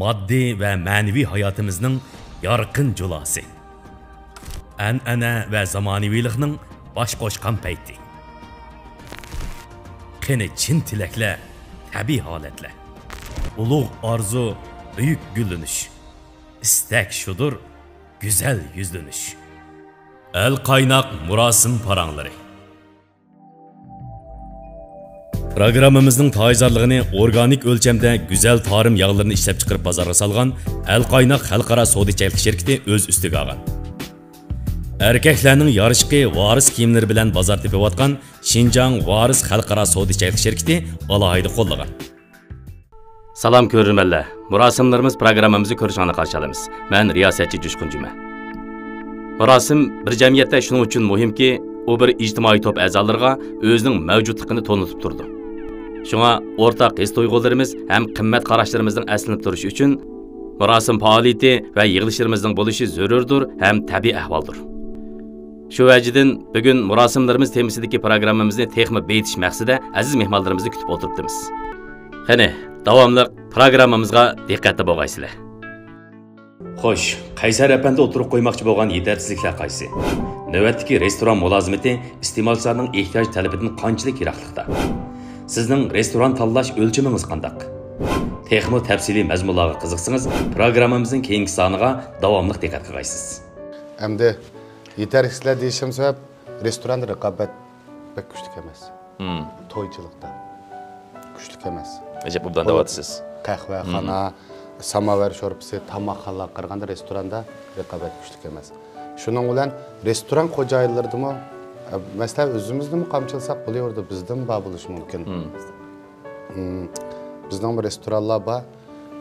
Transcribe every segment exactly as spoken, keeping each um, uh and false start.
ماددىي ۋە مەنىۋى ھاياتىمىزنىڭ يارقىن جۇلاسى. ئەنئەنە ۋە زامانىۋىلىقنىڭ باش قوشقان پەيتى. قېنى چىن تىلەكلەر، تەبىئىي ھالەتلەر. ئۇلۇغ ئارزۇ، بۈيۈك گۈللىنىش. ئىستەك شۇدۇر، گۈزەل يۈزلىنىش. ئەل قايناق مۇراسىم پاراڭلىرى. پروگراممىمىزنىڭ تايىنزارلىقىنى ئورگانىك ئۆلچەمدە گۈزەل تارىم ياغلىرىنى ئىشلەپچىقىرىپ بازارغا سالغان ئەل قايناق خەلقئارا سودا چەكلىك شىركىتى ئۆز ئۈستىگە ئالغان. ئەركەكلەرنىڭ يارىشقى ۋارىس كىيىملىرى بىلەن بازار تېپىۋاتقان شىنجاڭ ۋارىس خەلقئارا سودا چەكلىك شىركىتى ئالاھىدە قوللىغان. سالام كۆرۈرمەنلەر، مۇراسىملىرىمىز پروگراممىمىزنى كۆرۈشۈڭلارنى قارشى ئالىمىز. مەن رىياسەتچى جۇشقۇن جۈمە. مۇراسىم بىر جەمئىيەتتە شۇنىڭ ئۈچۈن مۇھىمكى، ئۇ بىر ئىجتىمائىي توپ ئەزالىرىغا ئۆزىنىڭ مەۋجۇتلۇقىنى تونۇتۇپ تۇرىدۇ. شۇڭا ئورتاق ھېس-تۇيغۇلىرىمىز ھەم قىممەت قاراشلىرىمىزنىڭ ئەسلىنىپ تۇرۇشى ئۈچۈن مۇراسىم پائالىيىتى ۋە يىغىلىشلىرىمىزنىڭ بولۇشى زۆرۈردۇر ھەم تەبىئىي ئەھۋالدۇر. شۇ ۋەجىدىن بۈگۈن مۇراسىملىرىمىز تېمىسىدىكى پروگراممىمىزنى تېخىمۇ بېيىتىش مەقسىتىدە ئەزىز مېھمانلىرىمىزنى كۈتۈپ ئولتۇرۇپتىمىز. قېنى، داۋاملىق پروگراممىمىزغا دىققەتتە بولغايسىلەر. خوش، قەيسەر ئەپەندى ئوتتۇرىغا قويماقچى بولغان يېتەرسىزلىكلەر قايسى؟ نۆۋەتتىكى رېستوران مۇلازىمىتى ئىستېمالچىلارنىڭ ئېھتىياج تەلىپىدىن قانچىلىك يىراقلىقتا؟ سىزنىڭ رېستوران تاللاش ئۆلچىمىڭىز قانداق؟ تېخىمۇ تەپسىلىي مەزمۇنلارغا قىزىقسىڭىز، پروگراممىمىزنىڭ كېيىنكى سانىغا داۋاملىق دىققەت قىلغايسىز. ئەمدى يېتەرسىزلىكلەر دېيىشىم سەۋەب، رېستوراندا رىقابەت بەك كۈچلۈك ئەمەس. مم. تويچىلىقتا كۈچلۈك ئەمەس. ئەجەب ئوبدان دەۋاتىسىز. قەھۋەخانا، ساماۋار شورپىسى، تاماقخانىلارغا قارىغاندا رېستوراندا رىقابەت كۈچلۈك ئەمەس. شۇنىڭ بىلەن رېستوران خوجايىنلىرىدىمۇ، ئە، مەسىلەن، ئۆزىمىزنىمۇ قامچىلىساق بولۇۋېرىدۇ، بىزدىمۇ بار بولۇشى مۇمكىن. مم. مم، بىزنىڭمۇ رېستورانلار بار،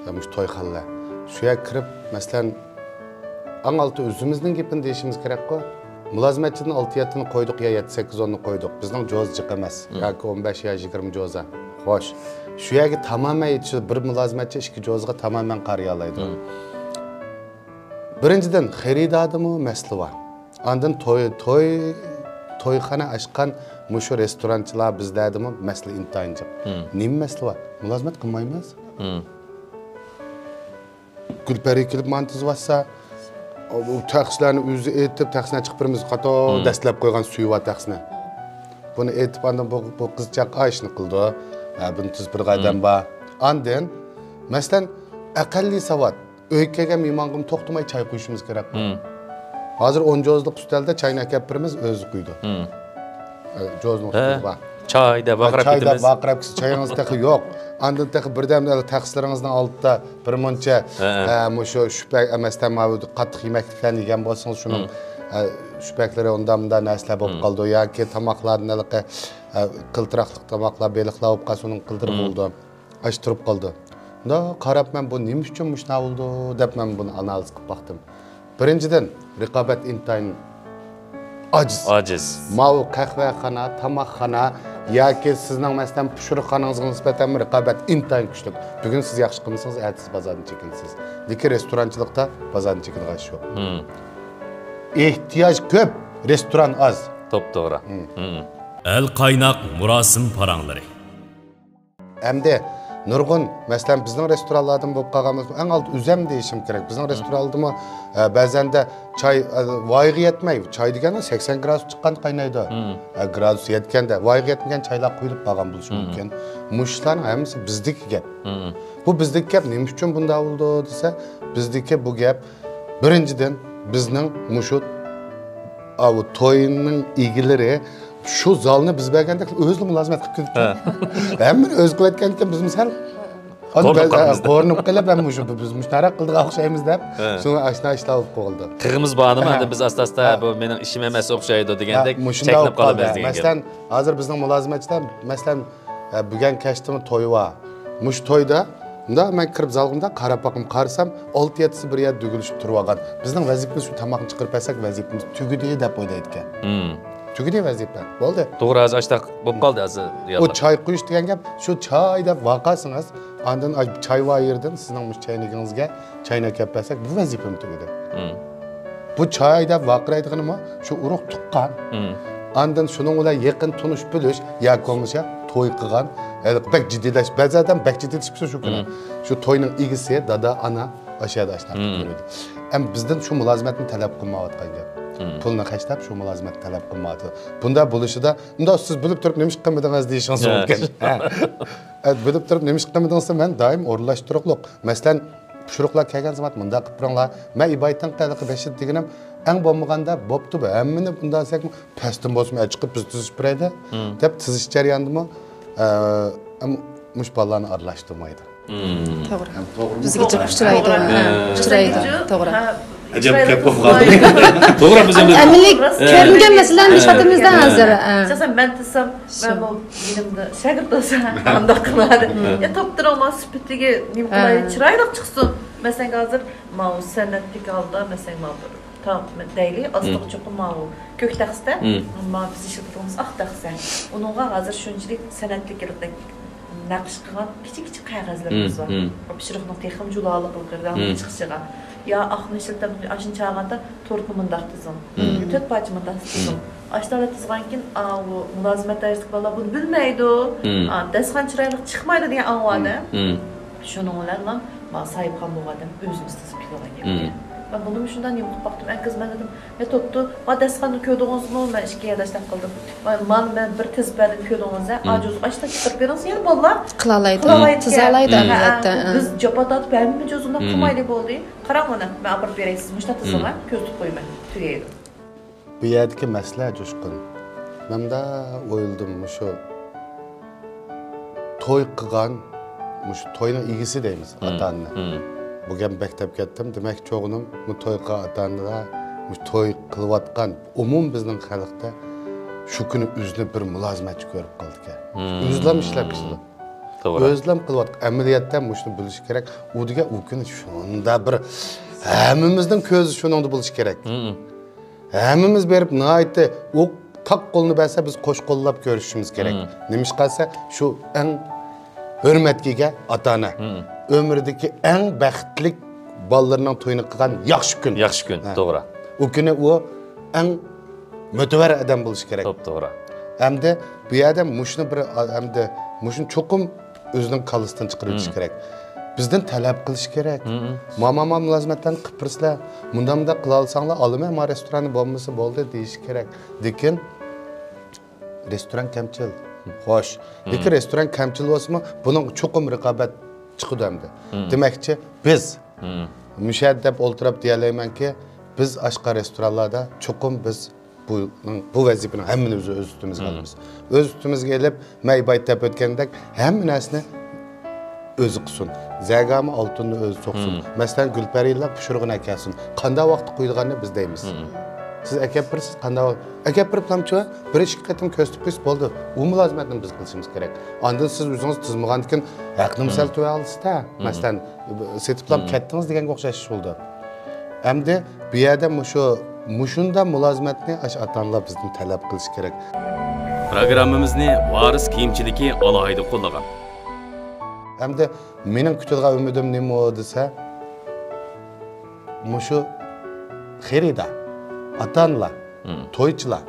ئە، مۇشۇ تويخانىلار. شۇ يەرگە كىرىپ، مەسىلەن، ئەڭ ئالدى ئۆزىمىزنىڭ گېپىنى دېيىشىمىز كېرەكقۇ. مۇلازىمەتچىدىن ئالتە يەتتىنى قويدۇق يا يەتتە سەككىز ئوننى قويدۇق. بىزنىڭ جوزا جىق ئەمەس. مم. ياكى ئون بەش يا يىگىرمە جوزا. خوش. شۇ يەرگە تامامەن يېتىشىدۇ. بىر مۇلازىمەتچى ئىككى جوزىغا تامامەن قارىيالايدۇ. مم. بىرىنچىدىن، خېرىداردىمۇ مەسىلە بار. ئاندىن توي، توي، تويخانا ئاچقان مۇشۇ رېستورانچىلار بىزلەردىمۇ مەسىلە ئىنتايىن جىق. مم. نېمە مەسىلە بار؟ مۇلازىمەت قىلمايمىز. مم. گۈلپەرى كېلىپ مانتا تىزىۋاتسا، ئۇ تەخسىلەرنى ئۆزى ئېتىپ، تەخسىنى چىقىپ بېرىمىز. قاتار دەسلەپ قويغان سۈيى بار تەخسىنى. بۇنى ئېتىپ، ئاندىن بۇ، بۇ قىزچاق ئاشۇنى قىلىدۇ. ھە، بۇنى تىزىپ بېرىدىغان ئادەم بار. ئاندىن، مەسىلەن، ئەقەللىي ساۋات. ئۆيگە كەلگەن مېھمانغىمۇ توختىماي چاي قۇيۇشىمىز كېرەك. مم. ھازىر ئون جوزىلىق ئۈستەلدە چاينى ئەكەپ بېرىمىز، ئۆزى قۇيىدۇ. مم. ئە، جوزىنىڭ ھە، ئۈستىدە بار. چاي دەپ ھە، ۋارقىراپ چاي دەپ كېتىمىز. ۋارقىراپ كېتىسىز، چايىڭىز تېخى يوق. ئاندىن تېخى بىردەم تەخسىلىرىڭىزنىڭ ئالدىدا بىر مۇنچە، ھە، ھە. ئە، مۇشۇ شۈپەك ئەمەستە ماۋۇ قاتتىق يېمەكلىكلەرنى يېگەن بولسىڭىز، شۇنىڭ، مم. ئە، شۈپەكلىرى ئۇنداق مۇنداق نەرسىلەر بولۇپ مم. قالىدۇ. ياكى تاماقلاردىن ھېلىقى، ئە، قىلتىراقلىق تاماقلار، بېلىقلار بولۇپ قالسا، ئۇنىڭ قىلدۇرى مم. بولىدۇ. ئاشۇ تۇرۇپ قالدى. مۇنداق قاراپ مەن بۇ نېمە ئۈچۈن مۇشۇنداق بولىدۇ دەپ مەن بۇنى ئانالىز قىلىپ باقتىم. بىرىنچىدىن، رىقابەت ئىنتايىن ئاجىز. ئاجىز. ماۋۇ قەھۋەخانا، تاماقخانا ياكى سىزنىڭ مەسىلەن پىشۇرۇقخانىڭىزغا نىسبەتەن رىقابەت ئىنتايىن كۈچلۈك. بۈگۈن سىز ياخشى قىلمىسىڭىز، ئەتىسى بازاردىن چېكىنىسىز. لېكىن رېستورانچىلىقتا بازاردىن چېكىنىدىغان ئىش يوق. مم. ئېھتىياج كۆپ، رېستوران ئاز. توپتوغرا. مم. مم. ئەل قايناق مۇراسىم پاراڭلىرى. ئەمدى نۇرغۇن، مەسىلەن، بىزنىڭ رېستورانلاردىمۇ بولۇپ قالغان بولسا، ئەڭ ئالدى ئۆزەم دېيىشىم كېرەك. بىزنىڭ رېستورانلىرىمۇ، ئە، بەزەندە چاي، ئە، ۋايىغا يەتمەي، چاي دېگەننىڭ سەكسەن گرادۇس چىققاندا قاينايدۇ. مم. ئە، گرادۇس يەتكەندە، ۋايىغا يەتمىگەن چايلار قۇيۇلۇپ قالغان بولۇشى مم. مۇمكىن. مۇشۇلارنىڭ ھەممىسى بىزدىكى گەپ. مم. بۇ بىزدىكى گەپ نېمە ئۈچۈن بۇنداق بولىدۇ دېسە، بىزدىكى بۇ گەپ بىرىنچىدىن، بىزنىڭ مۇشۇ، ئاۋۇ توينىڭ ئىگىلىرى شۇ زالنى بىز بەرگەندەك ئۆزىلا مۇلازىمەت قىلىپ كېتىپتۇ. ھە. ھەممىنى ئۆزى قىلىۋەتكەندىكىن بىزمۇ سەل قورقۇپ قالىمىز. قورقۇپ قېلىپ، ھەم مۇشۇ، بىز مۇشۇنداق قىلىدىغان ئوخشايمىز دەپ، ھە. شۇڭا ئاشۇنداق ئىشلار بولۇپ قالدى. قىلغىمىز بارنىمۇ، ھە. ئەمدى بىز ئاستا-ئاستا، ھە. بۇ مېنىڭ ئىشىم ئەمەس ئوخشايدۇ دېگەندەك ھە، مۇشۇنداق چەكلىنىپ بولۇپ قالىمىز قالدى. دېگەن گەپ. مەسىلەن، ھازىر بىزنىڭ مۇلازىمەتچىلەر، مەسىلەن، ئە، بۈگۈن كەچتىمۇ توي بار. مۇشۇ تويدا، مۇنداق مەن كىرىپ زالغا مۇنداق قاراپ باقىمەن، قارىسام، ئالتە يەتتىسى بىر يەردە دۈگىلىشىپ تۇرۇۋالغان. بىزنىڭ ۋەزىپىمىز شۇ تاماقنى چىقىرىپ بەرسەك، ۋەزىپىمىز تۈگىدى دەپ ئويلايدىكەن. مم. تۈگىدى ۋەزىپە. بولدى. توغرا، ھازىر ئاشتاق بولۇپ قالدى ھازىر رېئاللىق. ئۇ چاي قۇيۇش دېگەن گەپ، شۇ چاي دەپ ۋارقىرىسىڭىز، ئاندىن ئاي-، چاي ۋايىردىن سىزنىڭ مۇشۇ چاينىكىڭىزگە چاينى ئەكەپ بەرسەك، بۇ ۋەزىپىمۇ تۈگىدى. مم. بۇ چاي دەپ ۋارقىرايدىغىنىمۇ شۇ ئۇرۇق تۇغقان. مم. ئاندىن شۇنىڭ بىلەن يېقىن تونۇش بىلىش ياكى بولمىسا توي قىلغان ھېلىقى بەك جىددىيلەش، بەزى ئادەم بەك جىددىيلىشىپ كېتىدۇ شۇ كۈنى. شۇ توينىڭ ئىگىسى، دادا، ئانا ئاشۇ يەردە ئاشۇنداق كۆرىدۇ. ئەمما بىزدىن شۇ مۇلازىمەتنى تەلەپ قىلمايۋاتقان گەپ. پۇلنى خەجلەپ شۇ مۇلازىمەتنى تەلەپ قىلمايۋاتىدۇ. بۇنداق بولۇشىدا، ئۇنداق سىز بىلىپ تۇرۇپ نېمىشقا قىلمىدىڭىز دېيىشىڭىز مۇمكىن. ھە. ئە، بىلىپ تۇرۇپ نېمىشقا قىلمىدىڭىز دېسە، مەن دائىم ئورۇنلاشتۇرۇقلۇق. مەسىلەن، پىشۇرۇقلار كەلگەن زامان مۇنداق قىلىپ بېرىڭلار. مەن ئىبايتىن قېلىقى بەشىت دېگىنىم، ئەڭ بولمىغاندا بوپتۇ بۇ، ھەممىنى بۇنداق دېسەك، پەستىن بولسىمۇ ئەچىقىپ بىز تۈزۈشۈپ بېرەيلى، دەپ تۈزۈش جەريانىدىمۇ، ئە، ئەم-، مۇشۇ بالىلارنى ئارىلاشتۇرمايدۇ. توغرا. بىزگە جىق ئۇچرايدۇ. توغرا. ئۇچرايدۇ. توغرا. ئەجەب گەپ بولۇپ قالدى. توغرا، بىز ئەمدى ئەمەلىي كۆرۈنگەن مەسىلىنى ئىشلىتىمىزدە ھازىر. شەخسەن مەن دېسەم، مەنمۇ يېنىمدا شاگىرت بولسا، مۇنداق قىلىدۇ. يا توپتۇرۇڭلار سۈپىتىگە نېمە قىلايلى، چىرايلىق چىقسۇن. مەسىلەن، ھازىر ماۋۇ سەنئەتلىك ھالدا، مەسىلەن، ماۋۇ بىر تاق دەيلى، ئاستىغا چوقۇم ماۋۇ كۆك تەخسىدە، ماۋۇ بىز ئىشلىتىدىغىنىمىز ئاق تەخسە. ئۇنىڭغا ھازىر شۇنچىلىك سەنئەتلىك نەقىش قىلغان كىچىك كىچىك قەغەزلىرىمىز بار. پىشۇرۇقنىڭ تېخىمۇ جۇلالىقلىقى، رەڭگى چىقىشىغا. يا ئاقنى ئىشلىتىپ، ئاشۇنى چاغاندا تورتنى مۇنداق تىزىڭ. تۆت پارچە مۇنداق تىزىڭ. ئاشۇنداق تىزغاندىن كېيىن، ئاۋۇ مۇلازىمەت دائىرىسىدىكى بالىلار بۇنى بىلمەيدۇ. ئا، دەستىخان چىرايلىق چىقمايدۇ دېگەن ئاڭلىۋالدىم. شۇنىڭ بىلەن ماڭا ساھىبخان بولغان ئادەم ئۆزىمىز تىزىپ كېلىدىغان گەپ. مەن بۇنىمۇ شۇنداق نېمە قىلىپ باقتىم. ئەنكىز مەن دېدىم، يا توپتۇ، ما دەستىخاننى كۆردىڭىزمۇ؟ مەن ئىككى يارداشلىق قىلدىم. ما، مانا مەن بىر تىزىپ بەردىم، كۆردىڭىز ھە؟ ئاجىز ئاشتا چىقىرىپ بېرىڭىز، يەنە بالىلار قىلالايدۇ. قىلالايدۇ. تىزالايدۇ، ھە، ئەلۋەتتە. بىز جاپا تارتىپ ھەممە جۇزۇنى قىلمايلى بولدى. قاراڭ مانا، مەن ئاپىرىپ بېرەي، سىز مۇشۇنداق تىزىڭ ھە، كۆزىتىپ قويىمەن، تۈگەيدۇ. بۇ يەردىكى مەسىلە، جۇشقۇن، مەن مۇنداق ئويلىدىم، مۇشۇ توي قىلغان، مۇشۇ توينىڭ ئىگىسى دەيمىز، ئاتا-ئانا. بۇ گەپ بەك دەپ كەتتىم. دېمەكچى بولغىنىم، بۇ توي قىلغان ئاتا-ئانىلار، مۇشۇ توي قىلىۋاتقان، ئومۇمەن بىزنىڭ خەلقتە شۇ كۈنى ئۆزىنى بىر مۇلازىمەتچى كۆرۈپ قالىدىكەن. ئۆزلەرمۇ ئىشلەپ كېتىدۇ. توغرا. ئۆزلەم قىلىۋاتقان ئەمەلىيەتتە مۇشۇنى بىلىش كېرەك. ئۇ دېگەن ئۇ كۈنى شۇنداق بىر ھەممىمىزنىڭ كۆزى شۇنىڭدا بولۇشى كېرەك. ھەممىمىز بېرىپ ناھايىتى ئۇ تاق قولنى بەرسە، بىز قوش قوللاپ كۆرۈشۈشىمىز كېرەك. نېمىشقا دېسە، شۇ ئەڭ ھۆرمەتكە ئىگە ئاتا-ئانا. ئۆمرىدىكى ئەڭ بەختلىك بالىلىرىنىڭ تويىنى قىلغان ياخشى كۈن. ياخشى كۈن، ھە. توغرا. ئۇ كۈنى ئۇ ئەڭ مۆتىۋەر ئادەم بولۇشى كېرەك. توپ-توغرا. ئەمدى بۇ يەردە مۇشۇنى بىر، ئەمدى مۇشۇنى چوقۇم ئۆزىنىڭ كاللىسىدىن چىقىرىۋېتىش كېرەك. بىزدىن تەلەپ قىلىش كېرەك. ما، ما، ما مۇلازىمەتلەرنى قىلىپ بېرىسىلەر، مۇنداق، مۇنداق قىلالىساڭلار ئالىمەن، ما رېستوراننى بولمىسا بولدى دېيىشى كېرەك. لېكىن رېستوران كەمچىل. خوش. لېكىن رېستوران كەمچىل بولسىمۇ، بۇنىڭ چوقۇم رىقابەت چىقىدۇ ئەمدى. دېمەكچى، بىز مۇشۇ يەردە دەپ ئولتۇرۇپ دېيەلەيمەنكى، بىز ئاچقان رېستورانلاردا چوقۇم بىز بۇنىڭ، بۇ ۋەزىپىنىڭ ھەممىنى ئۆز، ئۆز ئۈستىمىزگە ئالىمىز. ئۆز ئۈستىمىزگە ئېلىپ، مەن ئىبايىت دەپ ئۆتكەندەك، ھەممە نەرسىنى ئۆزى قىلسۇن. زەگامۇ ئالتۇننى ئۆزى سوقسۇن. مەسىلەن، گۈلپەرىلەر پىشۇرۇقىنى ئەكەلسۇن. قانداق ۋاقىتتا قويىدىغاننى بىز دەيمىز. سىز ئەكەپ بېرىسىز، قانداق ۋاقىت؟ ئەكەپ بېرىپلامچۇ، بىر ئىككى قېتىم كۆرسىتىپ قويسا بولدى. ئۇ مۇلازىمەتنى بىز قىلىشىمىز كېرەك. ئاندىن سىز ئۆزىڭىز تىزمىغاندىن كېيىن ھەقنىمۇ سەل تۆۋەن ئالىسىز-دە. مەسىلەن، سېتىپلام كەتتىڭىز دېگەنگە ئوخشاش ئىش بولىدۇ. ئەمدى بۇ يەردە مۇشۇ، مۇشۇنداق مۇلازىمەتنى ئاشۇ ئاتا-ئانىلار بىزدىن تەلەپ قىلىشى كېرەك. پروگراممىمىزنى ۋارىس كىيىمچىلىكى ئالاھىدە قوللىغان. ئەمدى مېنىڭ كۈتىدىغان ئۈمىدىم نېمە دېسە، مۇشۇ خېرىدار، ئاتا-ئانىلار، تويچىلار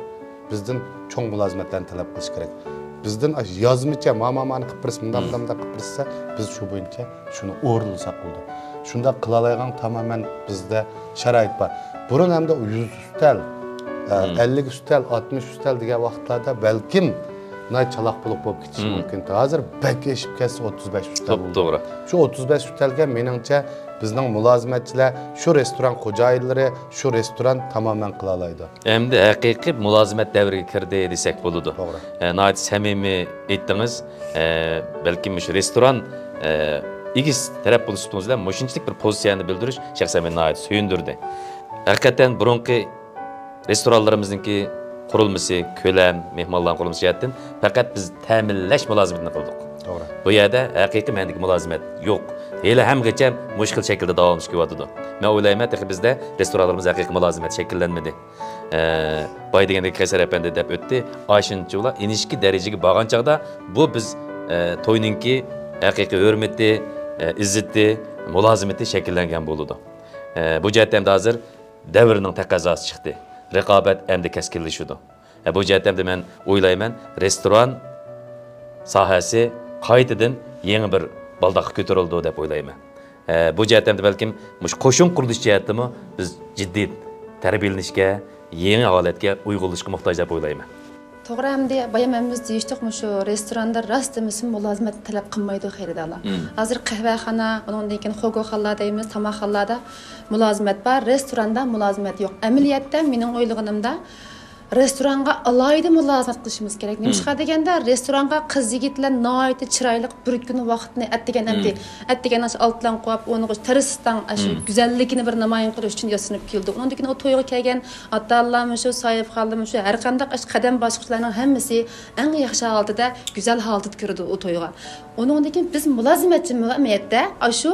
بىزدىن چوڭ مۇلازىمەتلەرنى تەلەپ قىلىشى كېرەك. بىزدىن ئاشۇ يازمىچە، ما، ما، مانى قىلىپ بېرىسىز، مۇنداق، مۇنداق قىلىپ بېرىسىز، بىز شۇ بويىچە شۇنى ئورۇنلىساق بولىدۇ. شۇنداق قىلالايدىغان تامامەن بىزدە شارائىت بار. بۇرۇن ئەمدى يۈز ئۈستەل، ئە، ئەللىك ئۈستەل، ئاتمىش ئۈستەل دېگەن ۋاقىتلاردا بەلكىم ناھايىتى چالاق بولۇپ بولۇپ كېتىشى مۇمكىن. ھازىر بەك ئېشىپ كەتسە ئوتتۇز بەش ئۈستەل بولدى. توغرا. شۇ ئوتتۇز بەش ئۈستەلگە مېنىڭچە بىزنىڭ مۇلازىمەتچىلەر، شۇ رېستوران خوجايىنلىرى، شۇ رېستوران تامامەن قىلالايدۇ. ئەمدى ھەقىقىي مۇلازىمەت دەۋرىگە كىردى دېسەك بولىدۇ. توغرا. ئە، ناھايىتى سەمىمىي ئېيتتىڭىز. ئە، بەلكىم مۇشۇ رېستوران، ئە، ئىگىسى تەرەپ بولۇشىڭىز بىلەن مۇشۇنچىلىك بىر پوزىتسىيەنى بىلدۈرۈش شەخسەن مېنى ناھايىتى سۆيۈندۈردى. ھەقىقەتەن بۇرۇنقى رېستورانلىرىمىزنىڭكى قۇرۇلمىسى، كۆلەم، مېھمانلارنى قۇرۇلمىسى جەھەتتىن پەقەت بىز تەمىنلەش مۇلازىمىتىنى قىلدۇق. توغرا. بۇ يەردە ھەقىقىي مەنىدىكى مۇلازىمەت يوق. ھېلى ھەمگىچە مۇشۇ خىل شەكىلدە داۋاملىشىپ كېلىۋاتىدۇ. مەن ئويلايمەن، تېخى بىزدە رېستورانلىرىمىزدا ھەقىقىي مۇلازىمەت شەكىللەنمىدى. ئە، باي دېگەندەك قەيسەر ئەپەندى دەپ ئۆتتى. ئاشۇنچىۋالا ئىنچىكە دەرىجىگە بارغان چاغدا بۇ بىز، ئە، توينىڭكى ھەقىقىي ھۆرمىتى، ئە، ئىززىتى، مۇلازىمىتى شەكىللەنگەن بولىدۇ. ئە، بۇ جەھەتتە ئەمدى ھازىر دەۋرنىڭ تەقەززاسى چىقتى. رىقابەت ئەمدى كەسكىنلىشىدۇ. ئە، بۇ جەھەتتە ئەمدى مەن ئويلايمەن، رېستوران ساھەسى قايتىدىن يېڭى بىر بالداققا كۆتۈرۈلىدۇ دەپ ئويلايمەن. ئە، بۇ جەھەتتە ھەمدە بەلكىم مۇشۇ قوشۇن قۇرۇلۇش جەھەتتىمۇ بىز جىددىي تەربىيەلىنىشكە، يېڭى ھالەتكە ئۇيغۇنلىشىشقا موھتاج دەپ ئويلايمەن. توغرا، ئەمدى بايام ھەممىمىز دېيىشتۇق، مۇشۇ رېستوراندا راست دېمىسىمۇ مۇلازىمەتنى تەلەپ قىلمايدۇ خېرىدارلار. مم. ھازىر قەھۋەخانا، ئۇنىڭدىن كېيىن خوگوخانىلار دەيمىز، تاماقخانىلاردا مۇلازىمەت بار، رېستوراندا مۇلازىمەت يوق. ئەمەلىيەتتە مېنىڭ ئويلىغىنىمدا، رېستورانغا ئالاھىدە مۇلازىمەت قىلىشىمىز كېرەك. نېمىشقا دېگەندە، رېستورانغا قىز يىگىتلەر ناھايىتى چىرايلىق بىر كۈن ۋاقىتنى ئەتىگەن ئەمدى، ئەتىگەن ئاشۇ ئالتىلەن قويۇپ، ئۇنىڭغا تېرىسىتاڭ، ئاشۇ گۈزەللىكىنى بىر نامايان قىلىش ئۈچۈن ياسىنىپ كېلىدۇ. ئۇنىڭدىن كېيىن ئۇ تويغا كەلگەن ئاتا-ئانىلارمۇ شۇ، ساھىبخانىلارمۇ شۇ، ھەر قانداق ئاشۇ قەدەم باسقۇچىلارنىڭ ھەممىسى ئەڭ ياخشى ھالىتىدە، گۈزەل ھالىتىدە كىرىدۇ ئۇ تويغا. ئۇنىڭدىن كېيىن بىز مۇلازىمەتچىمۇ ئەمەلىيەتتە ئاشۇ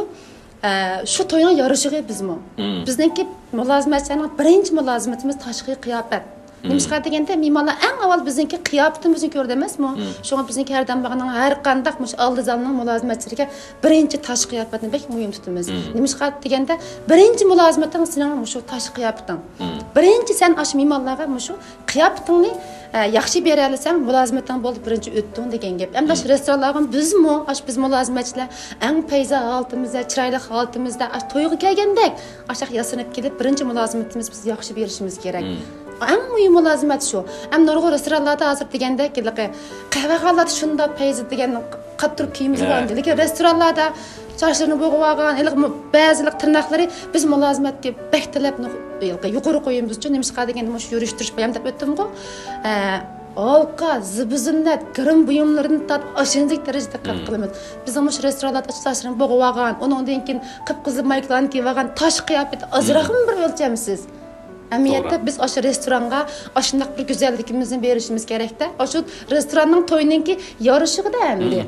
ئە، شۇ توينىڭ يارىشىغى بىزمۇ. بىزنىڭكى مۇلازىمەتچىلەرنىڭ بىرىنچى مۇلازىمىتىمىز تاشقى قىياپەت. نېمىشقا دېگەندە، مېھمانلار ئەڭ ئاۋۋال بىزنىڭكى قىياپىتىمىزنى كۆرىدۇ ئەمەسمۇ؟ شۇڭا بىزنىڭكى ھەردەم بارغاننىڭ ھەر قانداق مۇشۇ ئالدى زالنىڭ مۇلازىمەتچىلىرىگە بىرىنچى تاشقى قىياپەتنى بەك مۇھىم تۇتىمىز. نېمىشقا دېگەندە، بىرىنچى مۇلازىمىتىڭ سېنىڭ مۇشۇ تاشقى قىياپىتىڭ. بىرىنچى سەن ئاشۇ مېھمانلارغا مۇشۇ قىياپىتىڭنى، ئە، ياخشى بېرەلىسەڭ، مۇلازىمىتىڭ بولدى، بىرىنچى ئۆتتۈڭ دېگەن گەپ. ئەمدى ئاشۇ رېستورانلارغىمۇ بىزمۇ، ئاشۇ بىز مۇلازىمەتچىلەر ئەڭ پەيزا ھالىتىمىزدە، چىرايلىق ھالىتىمىزدە، ئاشۇ تويغا كەلگەندەك، ئاشاق ياسىنىپ كېلىپ، بىرىنچى مۇلازىمىتىمىز بىز ياخشى بېرىشىمىز كېرەك. ئەڭ مۇھىم مۇلازىمەت شۇ. ئەم، نۇرغۇن رېستورانلاردا ھازىر دېگەندەك، ھېلىقى قەھۋەخانىلاردا شۇنداق پەيزا دېگەن قاتتۇرۇپ كىيىمىز بار. لېكىن رېستورانلاردا چاچلىرىنى بوغۇۋالغان، ھېلىقى مۇ-، بەزىلىك تىرناقلىرى، بىز مۇلازىمەتكە بەك تەلەپنى يۇقىرى قويىمىزچۇ. نېمىشقا دېگەندە، مۇشۇ يۈرۈشتۈرۈش بايام دەپ ئۆتتۈمغۇ. ئە، ھالقا، زىبۇ-زىننەت، گىرىم بۇيۇملىرىدىن تارتىپ ئاشۇنچىلىك دەرىجىدە دىققەت قىلىمىز. بىزنىڭ مۇشۇ رېستورانلاردا چاچلىرىنى بوغۇۋالغان، ئۇنىڭدىن كېيىن قىپقىزىل مايكىلارنى كىيىۋالغان، تاشقى قىياپىتى ئازراقمۇ بىر ئۆلچەمسىز. ئەمەلىيەتتە بىز ئاشۇ رېستورانغا ئاشۇنداق بىر گۈزەللىكىمىزنى بېرىشىمىز كېرەكتە. ئاشۇ رېستوراننىڭ تويىنىڭكى يارىشىغىدا ئەمدى.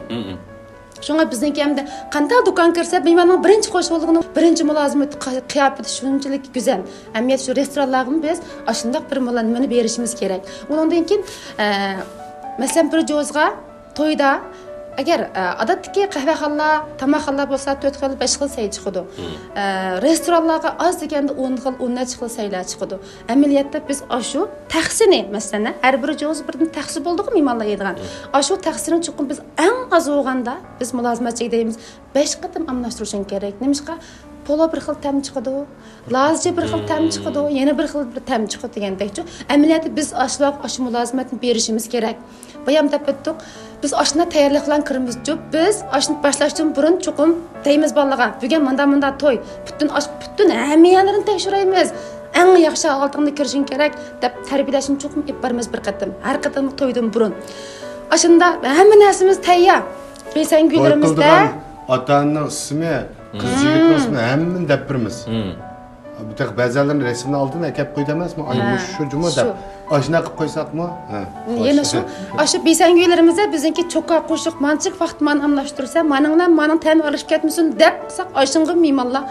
شۇڭا بىزنىڭكى ئەمدى قانداق دۇكان كىرسە، مېھماننىڭ بىرىنچى خوش بولىدىغىنى، بىرىنچى مۇلازىمىتى، قىياپىتى شۇنچىلىك گۈزەل. ئەمەلىيەتتە شۇ رېستورانلارغىمۇ بىز ئاشۇنداق بىر مۇلازىمەتنى بېرىشىمىز كېرەك. ئۇنىڭدىن كېيىن، ئە، مەسىلەن، بىر جوزىغا تويدا، ئەگەر، ئە، ئادەتتىكى قەھۋەخانىلار، تاماقخانىلار بولسا تۆت خىل، بەش خىل سەي چىقىدۇ. ئە، رېستورانلارغا ئاز دېگەندە ئون خىل، ئون نەچچە خىل سەيلەر چىقىدۇ. ئەمەلىيەتتە بىز ئاشۇ تەخسىنى، مەسىلەن، ھەر بىر جوزا بىردىن تەخسە بولىدىغۇ مېھمانلار يەيدىغان. ئاشۇ تەخسىنى چوقۇم بىز ئەڭ ئاز بولغاندا، بىز مۇلازىمەتچىگە دەيمىز، بەش قېتىم ئالماشتۇرۇشۇڭ كېرەك. نېمىشقا؟ پولۇ بىر خىل تەم چىقىدۇ، لازچە بىر خىل تەم چىقىدۇ، يەنە بىر خىل بىر تەم چىقىدۇ دېگەندەكچۇ. ئەمەلىيەتتە بىز ئاشۇلارغا ئاشۇ مۇلازىمەتنى بېرىشىمىز كېرەك. بايام دەپ ئۆتتۇق. بىز ئاشۇنداق تەييارلىقلارنى كىرىمىزچۇ. بىز ئاشۇنى باشلاشتىن بۇرۇن چوقۇم دەيمىز بالىلارغا، بۈگۈن مۇنداق مۇنداق توي، پۈتۈن ئاش، پۈتۈن ھەممە يەرلىرىنى تەكشۈرەيمىز. ئەڭ ياخشى ھالىتىڭدە كىرىشىڭ كېرەك دەپ تەربىيەلەشنى چوقۇم ئېلىپ بارىمىز بىر قېتىم. ھەر قېتىم تويدىن بۇرۇن. ئاشۇنداق ھەممە نەرسىمىز تەييار. بېسەڭگۈلىرىمىزدە توي قىلىدىغان ئاتا-ئانىنىڭ ئىسمى، قىز يىگىتنىڭ ئىسمى، ھەممىنى دەپ بېرىمىز. بۇ تېخى بەزىلەرنى رەسىمنى ئالدىن ئەكەپ قويدى ئەمەسمۇ؟ ئاي، مۇشۇ شۇ جۇمۇ دەپ. ئاشۇنداق قىلىپ قويساقمۇ؟ يەنە شۇ، ئاشۇ بېسەڭگۈلىرىمىزدە بىزنىڭكى چوكا قوشۇق، مانچىلىك ۋاقىت مانى ئالماشتۇرسا، مانىڭلار مانىڭ تەمى ئارىلىشىپ كەتمىسۇن دەپ قىلساق، ئاشۇنىڭغا مېھمانلار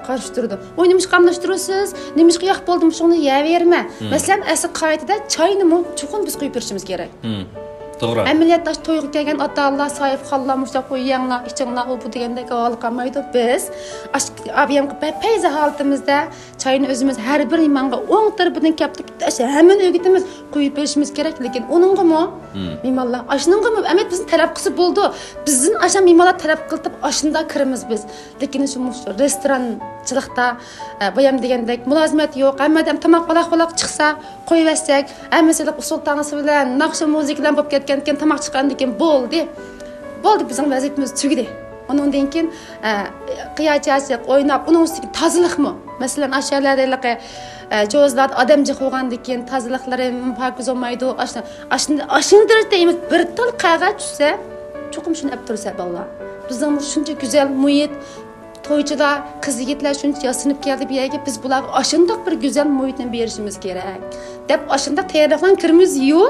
قارشى تۇرىدۇ. ۋوي، نېمىشقا ئالماشتۇرىسىز؟ نېمىشقا ياق بولدى مۇشۇڭنى يەۋېرىمە. مەسىلەن، ئەسلى قائىدىدە چاينىمۇ چوقۇم بىز قۇيۇپ بېرىشىمىز كېرەك. توغرا. ئەمەلىيەتتە ئاشۇ تويغا كەلگەن ئاتا-ئانىلار، ساھىبخانلار، مۇشۇنداق قويۇڭلار، ئىچىڭلار، ئۇ بۇ دېگەندەك ھالقالمايدۇ. بىز ئاشۇ ئابىيەمگە پەيزە ھالىتىمىزدە چاينى ئۆزىمىز ھەر بىر مېھمانغا ئوڭ تەرىپىدىن كەپ تۇرۇپ، ھەممىنى ئۆگىتىمىز، قويۇپ بېرىشىمىز كېرەك. لېكىن ئۇنىڭغىمۇ مېھمانلار، ئاشۇنىڭغىمۇ ئەمەت بىزنى تەلەپ قىلسا بولىدۇ. بىزدىن ئاشۇ مېھمانلار تەلەپ قىلىپ، ئاشۇنداق كىرىمىز بىز. لېكىن شۇ، مۇشۇ رېستورانچىلىقتا، ئە، بايام دېگەندەك مۇلازىمەت يوق. ھەممە ئادەم تاماق ۋالاق-ۋالاق چىقسا، قويۇۋەتسەك، ھەممىسى ئۇسسۇل تانسا بىلەن، ناخشا، مۇزىكا بىلەن بولۇپ كەتكەندىكىن، تاماق چىققاندىكىن بولدى. بولدى، بىزنىڭ ۋەزىپىمىز تۈگىدى. ئۇنىڭدىن كېيىن، ئە، قىيا چاچلىق ئويناپ، ئۇنىڭ ئۈستىگە تازىلىقمۇ. مەسىلەن، ئاشۇ يەرلەردە ھېلىقى، ئە، جوزىلاردا ئادەم جىق بولغاندىكىن، تازىلىقلىرى پاكىز بولمايدۇ. ئاشۇ، ئاشۇ، ئاشۇ دەرىجىدە ئەمەس، بىر تال قەغەز چۈشسە، چوقۇم شۇنى ئەپ تۇرسا بالىلار. بىزنىڭ شۇنچە گۈزەل مۇھىت، تويچىلار، قىز يىگىتلەر شۇنچە ياسىنىپ كەلدى بۇ يەرگە، بىز بۇلارغا ئاشۇنداق بىر گۈزەل مۇھىتنى بېرىشىمىز كېرەك، دەپ ئاشۇنداق تەييارلىقلارنى كىرىمىز-يۇ.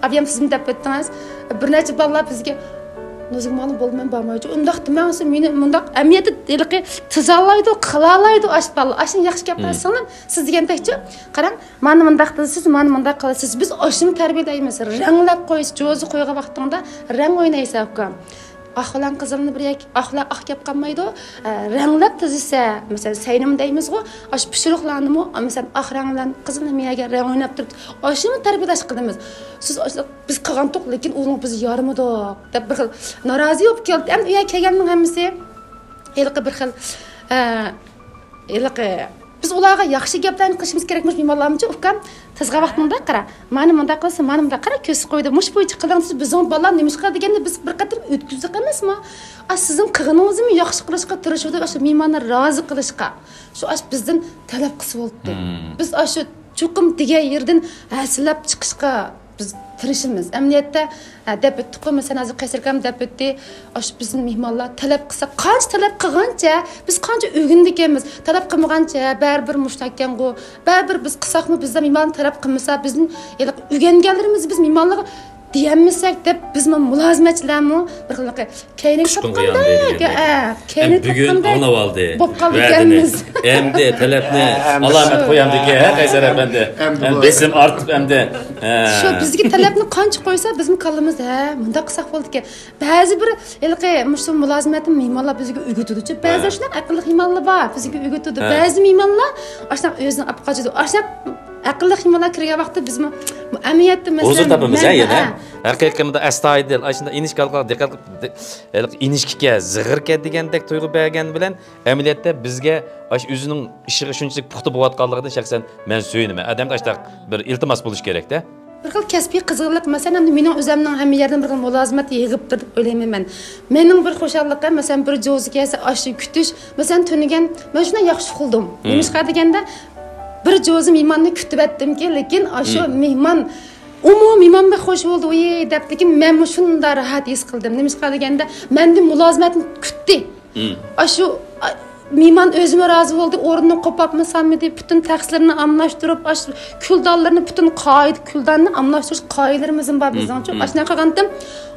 ئابىيەم سىزمۇ دەپ ئۆتتىڭىز. بىر نەچچە بالىلار بىزگە، نۇزۇگۇم خانىم، بولدى، مەن بارمايچۇ، ئۇنداق دېمەڭ، مېنى مۇنداق ئەمەلىيەتتە ھېلىقى تىزالايدۇ، قىلالايدۇ ئاشۇ بالىلار. ئاشۇنى ياخشى گەپ قىلسىڭلار، سىز دېگەندەكچۇ، قاراڭ، مانا مۇنداق قىلىسىز، مانا مۇنداق قىلىسىز. بىز ئاشۇنى تەربىيەلەيمىز. رەڭلەپ قويسا، جوزا قويغان ۋاقتىڭدا رەڭ ئوينايسەن، ئۇكام. ئاق بىلەن قىزىلنى بىر يەرگە، ئاق بىلەن ئاق گەپ قالمايدۇ. ئە، رەڭلەپ تۈزىسە، مەسىلەن، سەينىم دەيمىزغۇ، ئاشۇ پىشۇرۇقلارنىمۇ، مەسىلەن، ئاق رەڭ بىلەن قىزىل ھەممە يەرگە رەڭ ئويناپ تۇرۇپ، ئاشۇنى تەربىيەلەش قىلىمىز. سىز ئاشۇ، بىز قىلغانتۇق، لېكىن ئۇنىڭ بىز يارىمىدۇق دەپ بىر خىل نارازى بولۇپ كەلدى. ئەمدى ئۇ يەرگە كەلگەننىڭ ھەممىسى ھېلىقى بىر خىل، ئە، ھېلىقى، بىز ئۇلارغا ياخشى گەپلەرنى قىلىشىمىز كېرەكمىش، مېھمانلارمۇچە، ئۇكام، تېزغا ۋاقتىڭدا قارا، مانا مۇنداق قىلسا، مانا مۇنداق قارا، كۆرسىتىپ قويدى، مۇشۇ بويىچە قىلىڭ، سىز بىزنىڭ بالىلار نېمىشقا دېگەندە بىز بىر قېتىم ئۆتكۈزدۇق ئەمەسمۇ؟ ئا، سىزنىڭ قىلغىنىڭىزنى ياخشى قىلىشقا تىرىشىۋاتىدۇ، ئاشۇ مېھماننى رازى قىلىشقا. شۇ ئاش بىزدىن تەلەپ قىلسا بولدى. بىز ئاشۇ چوقۇم دېگەن يېرىدىن ھەسسىلەپ چىقىشقا بىز تىرىشىمىز. ئەمەلىيەتتە، ھە، دەپ ئۆتتۇققۇ، مەسىلەن، ھازىر قەيسەر ئاكام دەپ ئۆتتى. ئاشۇ بىزنىڭ مېھمانلار تەلەپ قىلسا، قانچە تەلەپ قىلغانچە، بىز قانچە ئۆگىنىدىكەنمىز. تەلەپ قىلمىغانچە، بەرىبىر مۇشۇنداكەنغۇ، بەرىبىر بىز قىلساقمۇ، بىزدە مېھمان تەلەپ قىلمىسا، بىزدىن ھېلىقى ئۆگەنگەنلىرىمىزنى بىز مېھمانلارغا دېيەلمىسەك دەپ، بىزمۇ مۇلازىمەتچىلەرمۇ بىر خىل كەينىگە قۇشقۇنغا تارتقاندەك، ياندى دېگەندەك. ئە، كەينىگە ئەمدى بۈگۈن تارتقاندەك ئاڭلاۋالدى بولۇپ قالدى ۋەدىنى. ئىكەنمىز. ئەمدى تەلەپنى ئە، ئەمدى ئالامەت شۇ. قويامدىكى، ھە، قەيسەر ئەپەندى؟ ئەمدى ئەمدى بولار. بېسىم ئارتىپ ئەمدى، ئە. شۇ بىزگە تەلەپنى قانچە قويسا، بىزمۇ كاللىمىزدا، ھە، مۇنداق قىلساق بولىدىكەن. بەزى بىر ھېلىقى مۇشۇ مۇلازىمەتنى مېھمانلار بىزگە ئۆگىتىدۇ. بەزى ھە. شۇنداق ئەقىللىق مېھمانلار بار، بىزگە ئۆگىتىدۇ. ھە. بەزى مېھمانلار ئاشۇنداق ئۆزىنى ئاپ قاچىدۇ. ئاشۇنداق ئەقىللىق مېھمانلار كىرگەن ۋاقىتتا بىزمۇ ئەمەلىيەتتە، مەسىلەن، ھۇزۇر تاپىمىز، مەن، ھە، يەنە. ھە. ھەقىقىي قىممىتى ئەستايىدىل، ئاشۇنداق ئىنچىكە ھالقىلارغا دىققەت قىلىپ، ھېلىقى ئىنچىكىكەن، زىغىركەن دېگەندەك تۇيغۇ بەرگەن بىلەن، ئەمەلىيەتتە بىزگە ئاشۇ ئۆزىنىڭ ئىشىغا شۇنچىلىك پۇختا بولۇۋاتقانلىقىدىن شەخسەن مەن سۆيۈنىمەن. ئادەمدە ئاشۇنداق بىر ئىلتىماس بولۇشى كېرەك-دە. بىر خىل كەسپىي قىزغىنلىق، مەسىلەن، ئەمدى مېنىڭ ئۆزۈمنىڭ ھەممە يەردىن بىر خىل مۇلازىمەت يىغىپتۇ دەپ ئويلايمەن مەن. مېنىڭ بىر خۇشاللىقىم، مەسىلەن، بىر جوزا كەلسە، ئاشۇ كۈتۈش، مەسىلەن، تۈنۈگۈن مەن شۇنداق ياخشى ئۇخلىدىم. مم. نېمىشقا دېگەندە، بىر جوزا مېھماننى كۈتۈۋەتتىمكى، لېكىن ئاشۇ مم. مېھمان، ئۇمۇ مېھمان بەك خوش بولدى، ئۇي، دەپتىكىن، مەنمۇ شۇنداق راھەت ھېس قىلدىم. نېمىشقا دېگەندە، مەندىن مۇلازىمەتنى كۈتتى. مم. ئاشۇ، ئا، مېھمان ئۆزىمۇ رازى بولدى، ئورنىنى قوپاپمۇ سالمىدى، پۈتۈن تەخسىلىرىنى ئالماشتۇرۇپ، ئاشۇ كۈلدانلىرىنى پۈتۈن قائىدە، كۈلداننى ئالماشتۇرۇش قائىدىلىرىمىزمۇ بار بىزنىڭچۇ. مم. ئاشۇنداق قىلغانتىم،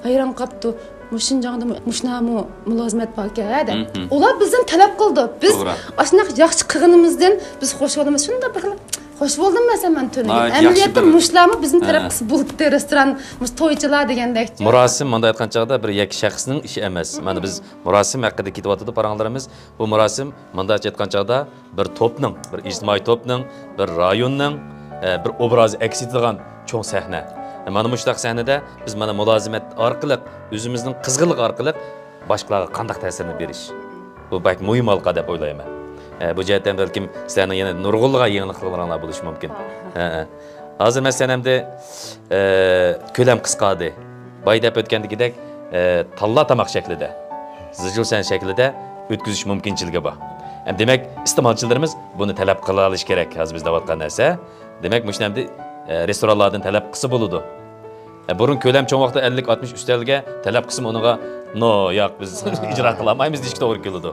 ھەيران قاپتۇ. مۇشۇنچاغدا مۇ-، مۇشۇنامۇ مۇلازىمەت باركەن، ھە، دەپ. مم. ئۇلار بىزدىن تەلەپ قىلىدۇ. بىز توغرا. ئاشۇنداق ياخشى قىلغىنىمىزدىن بىز خوش بولىمىز. شۇنداق بىر خىل خوش بولدۇم مەسىلەن مەن تۈنۈگۈن. ناھايىتى ياخشى ئەمەلىيەتتە بىر مۇشۇلارمۇ بىزنى ھە. تەلەپ قىلسا بولۇپتۇ، رېستوران، مۇشۇ تويچىلار دېگەندەك. مۇراسىم مۇنداق ئېيتقان چاغدا بىر يەككە شەخسنىڭ ئىشى ئەمەس. مانا بىز مۇراسىم ھەققىدە كېتىۋاتىدۇ پاراڭلىرىمىز. بۇ مۇراسىم مۇنداقچە ئېيتقان چاغدا بىر توپنىڭ، بىر ئىجتىمائىي توپنىڭ، بىر رايوننىڭ، ئە، بىر ئوبرازى ئەكس ئېتىدىغان چوڭ سەھنە. ئە، مانا مۇشۇنداق سەھنىدە بىز مانا مۇلازىمەت ئارقىلىق، ئۆزىمىزنىڭ قىزغىنلىقى ئارقىلىق باشقىلارغا قانداق تەسىرنى بېرىش؟ بۇ بەك مۇھىم ھالقا دەپ ئويلايمەن. ئە، بۇ جەھەتتىن بەلكىم سىلەرنىڭ يەنە نۇرغۇنلىغان يېڭىلىقلىرىڭلار بولۇشى مۇمكىن. ھە، ھە. ھازىر مەسىلەن ئەمدى، ئە، كۆلەم قىسقاردى. بايا دەپ ئۆتكەندىكىدەك، ئە، تاللا تاماق شەكلىدە، زىجۇسەن شەكلىدە ئۆتكۈزۈش مۇمكىنچىلىكى بار. ئەم، دېمەك، ئىستېمالچىلىرىمىز بۇنى تەلەپ قىلالىشى كېرەك، ھازىر بىز دەۋاتقان نەرسە. دېمەك، مۇشۇنى ئەمدى، ئە، رېستورانلاردىن تەلەپ قىلسا بولىدۇ. ئە، بۇرۇن كۆلەم چوڭ ۋاقىتتا ئەللىك، ئاتمىش ئۈستەلگە تەلەپ قىلسىمۇ ئۇنىڭغا، نو، ياق، بىز ئىجرا قىلالمايمىز دېيىشكە توغرا كېلىدۇ.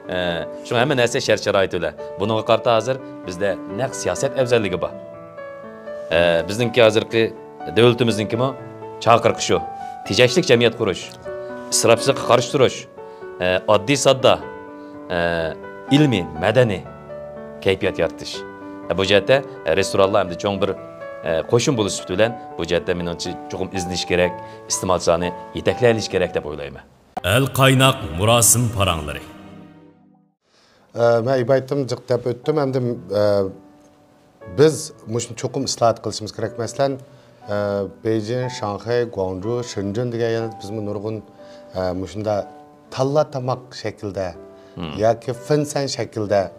ئە، شۇڭا ھەممە نەرسە شەرت-شارائىتى بىلەن. بۇنىڭغا قارىتا ھازىر بىزدە نەق سىياسەت ئەۋزەللىكى بار. ئە، بىزنىڭكى ھازىرقى دۆلىتىمىزنىڭكىمۇ چاقىرىقى شۇ. تېجەشلىك جەمئىيەت قۇرۇش، ئىسراپچىلىققا قارشى تۇرۇش، ئە، ئاددىي-ساددا، ئە، ئىلمىي، مەدەنىي كەيپىيات يارىتىش. ئە، بۇ جەھەتتە، ئە، رېستورانلار ئەمدى چوڭ بىر، ئە، قوشۇن بولۇش سۈپىتى بىلەن بۇ جەھەتتە مېنىڭچە چوقۇم ئىزدىنىش كېرەك، ئىستېمالچىلارنى يېتەكلەيلىش كېرەك دەپ ئويلايمەن. ئەل قايناق مۇراسىم پاراڭلىرى. ئە، مەن ئىبايىتىم جىق دەپ ئۆتتۈم. ئەمدى، ئە، بىز مۇشۇنى چوقۇم ئىسلاھات قىلىشىمىز كېرەك. مەسىلەن، ئە، بېيجىڭ، شاڭخەي، گۇاڭجۇ، شېنجېن دېگەن يەرلەردە بىزمۇ نۇرغۇن، ئە، مۇشۇنداق تاللا تاماق شەكلىدە مم. ياكى فېنسەن شەكلىدە